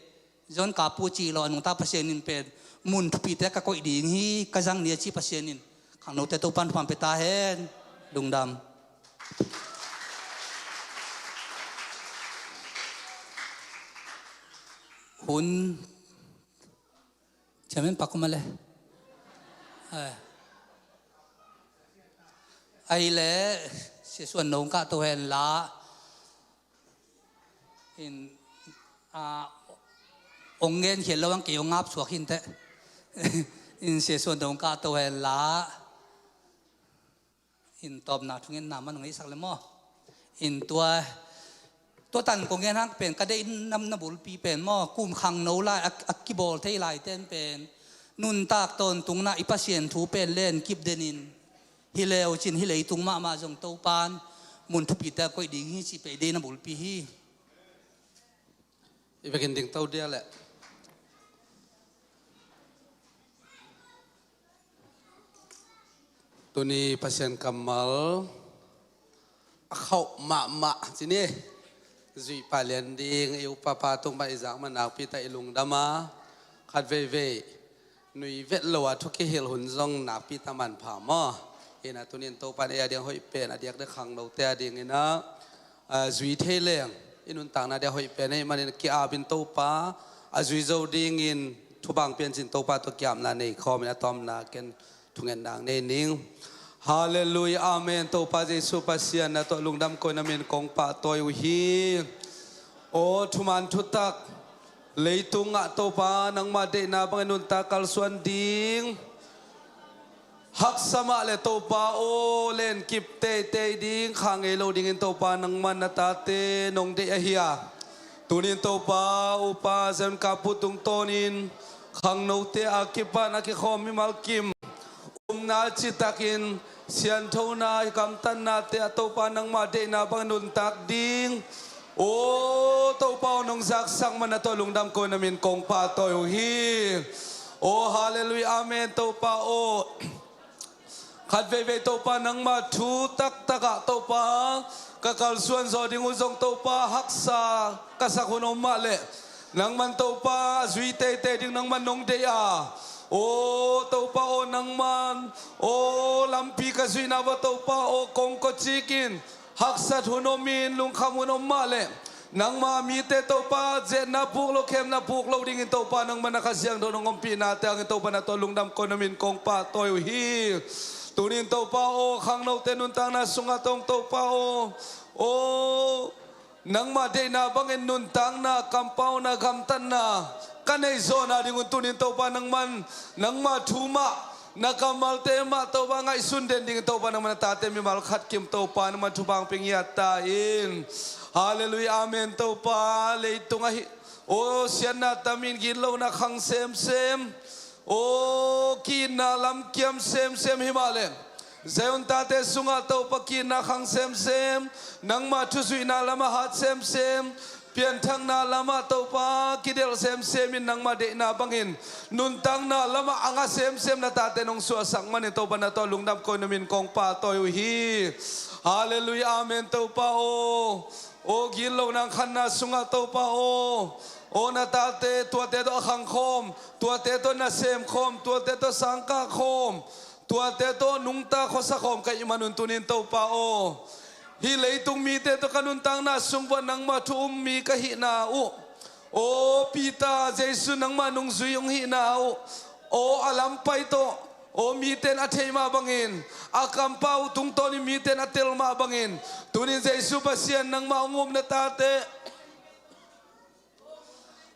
John Kapu ci lo a nungta Pasian in pen mun thupite ka koih ding hi, ka zang ni a ci Pasian in khangnote Topan thupha pia ta hen. Lungdam. Hun Chairman Pak Kumale. Eh. Ai le, Sia Suan Nong kah to hen la. In, a, ong ngen khial lo ang kei ong ngap suak hin teh. In Sia Suan Nong kah to hen la. In tawpna thungetna man ngeisak le maw? In tua, tua tan kong gen hang pen ka deih nam na bulpi pen maw? Kum khangno lai a, a kibawl thei lai ten pen nuntak tawntungna i Pasian thu pen len kip denin hi leu cin hi leitung mahmah zong Topan mun thupite a koih ding hi cih pen i deih na bulpi hi. I vekin ding to dia leh. Tuni Pasian kammal a khauh mahmah cini zuih pah lian ding i upapa tung pan i zak man nakpi ta i lungdam a, khat veivei nui vet lo a thu kihilh hun zong nakpi ta manpha maw? Hina tunin Topan ei a ding hoih pen a diakdiak khangnote a dingin ah, a, zui thei leng i nuntakna dia hoih pen ei manin ki-apin Topa a zui zo dingin thubang piancin Topa tawh ki-apna nei khawmin a tawmna ken thungetna nei ning. Halleluiah, amen. Topa Jesu Pasian na tawh lungdam kawina min kong pahtawi uh hi. Aw thuman thutak, leitungah Topa nangmah deihna bangin nuntak kalsuan ding, haksa mah le Topa aw lenkip teitei ding kha ngei lo dingin Topa nangmah na tate nong deih ahi a, tunin Topa upa Zion Kapu tungtawnin Khangnote a kipan a kikhawm mimal kim umna citakin sianthona gamtatnate ah Topa nangmah deihna bangin nuntak ding. Aw Topa aw, nong zaksak man na tawh lungdam ko, na min kong pahtawi uh hi. Aw halleluiah, amen Topa aw. Khat veivei Topa nangmah thu taktakah Topa ka kalsuan zaw ding uh zong Topa haksa ka sak hun om mah leh, nangman Topa a zui teitei ding nangman nong deih a, aw Topa aw, nangman aw lampi ka zuihna uah Topa aw kong kawcik in haksat hun om in lungkham hun om mah leh, nangma mite Topa zetna puk lo, khemna puk lo dingin Topa nangma na Kha Siangtho nong ompihnate hangin Topa na tawh lungdam ko, na min kong pahtawi uh hi. Tunin Topa aw, khangnote nuntakna sungah tong Topa aw, aw nangma deihna bangin nuntakna, kampauna, gamtatna ka neih zawh nadingun tunin Topa nangman nangma thu mah, na kammalte mah Topa ngaihsun den dingin Topa nangman na tate mimal khat kim Topa nangman thupha hong pia ngiat ta in. Halleluiah, amen Topa. Leitung ahi aw siatna tamin, gitlona khang semsem, aw ki-itna lam kiam semsem hi mah leh, Zion tate sungah Topa ki-itna khang semsem, nangma thuzuihna lamah hat semsem, pianthakna lamah Topa kidelh semsem in nangma deihna bangin nuntakna lamah a nga semsem na tate nong suahsak manin Topa na tawh lungdam ko, na min kong pahtawi uh hi. Halleluiah, amen Topa aw. Aw gitlona khanna sungah Topa aw, aw na tate tuate tawh a khangkhawm, tuate tawh nasem khawm, tuate tawh sangkah khawm, tuate tawh nungta khuasa khawm ka hih manun tunin Topa aw, hih leitung mite tawh ka nuntakna sung uah nangma thu um mi ka hihna uh, aw Peter, Jesu nangma nungzui hong hihna uh, aw a lampai tawh aw mite in a theih mah bangin, a kampau tungtawnin mite in a tel mah bangin, tunin Jesu Pasian nangma hong um na tate,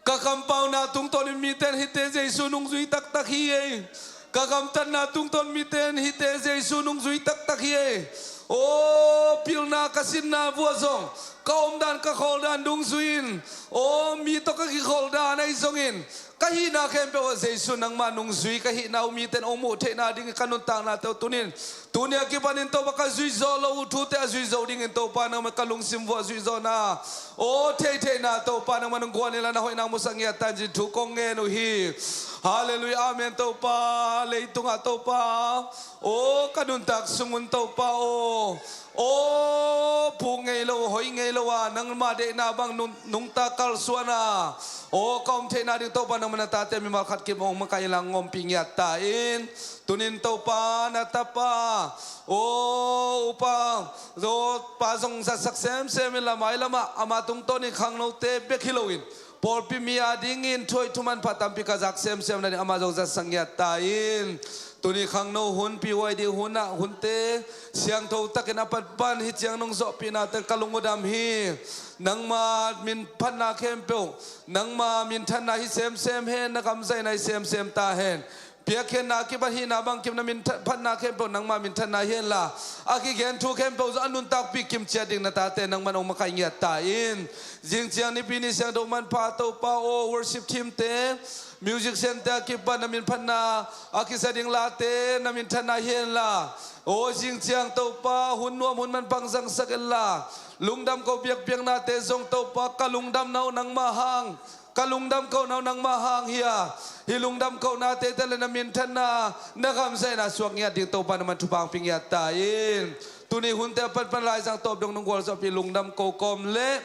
ka kampauna tungtawnin mite in hihte Jesu nungzui taktak hi ei. Ka gamtatna tungtawn mite in hihte Jesu nungzui taktak hi ei. Aw pilna ka sinna uah zong, ka omdan ka khawldan dungzui in, aw mi tawh ka kikholhdan ahi zongin, ka hihna khempeuh ah Jesu nangma nungzui ka hihna uh mite in hong muh theihna dingin ka nuntaknate uh tunin, tuni a kipanin Topa ka zuih zawh loh uh thute a zuih zo dingin Topa nangmah ka lungsim uah zuihzawhna, aw theitheihna Topa nangmah nong guan inla na hoihna hong musak ngiat ta in, ci thu kong ngen uh hi. Halleluiah, amen Topa. Leitungah Topa aw ka nuntak sungun Topa aw, aw puk ngei lo, hoi ngei lo a nangma deihna bang nung, nungta kalsuan a, aw ka om theihna ding Topa nangmah na tate mimal khat kim hong makaih inla hong ompih ngiat ta in. Tunin Topa na tapa aw upa, aw pa zong zatsak semsem inla mailamah ama tungtawnin khangnote bek hi loin pawlpi mi adingin thu hoih thu manpha tampi ka zak semsem nading ama zong zatsak ngiat ta in. Tuni khangno hun, P Y D hun ah hunte siangtho takin a patpan hih ciang nong zawhpihnate ka lung uh dam hi. Nangma min phatna khempeuh, nangma minthanna hi semsem hen, na gamzaihna hi semsem ta hen. Piakkhiatna a kipan hihna bangkim na min phatna khempeuh nangma minthanna hi henla, a kigen thu khempeuh zong a nuntakpih kim ciat ding na tate nangman hong makaih ngiat ta in. Zing ciang Nipi ni siangtho manpha Topa aw worship team te, music center a kipan na min phatna a kisa ding late na minthanna hi henla, aw zing ciang Topa hun nuam hun manpha hong zangsak inla, lungdam ko biakpiaknate zong Topa ka lungdamna uh nangmah hang, ka lungdam kohna uh nangmah hang hi a, hih lungdam kohnate tale na minthanna, na gamzaihna suak ngiat ding Topa nangman thupha hong pia ngiat ta in. Tuni hunte a patpan Laizang tawp dong nong gualzawhpih lungdam ko kawm le,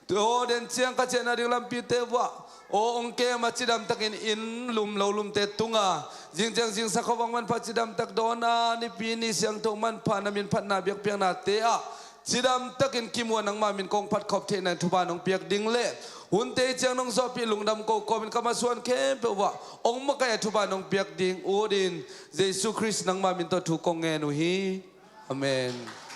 aw den ciang ka ciahna ding lampite uah aw hong kem a cidamtakin inn lum lo lumte tunga, zing ciang zingsa khuavak manpha cidamtak dawn a, Nipi ni siangtho manpha na min phatna biakpiaknate ah cidamtakin kimu a nangma min kong phatkhop theihna in thupha nong piak ding le, hunte ciang nong zawhpih lungdam ko kawmin ka masuan khempeuh uah hong makaih a thupha nong piak ding ut in, Jesu Khrist nangma min tawh thu kong ngen uh hi. Amen.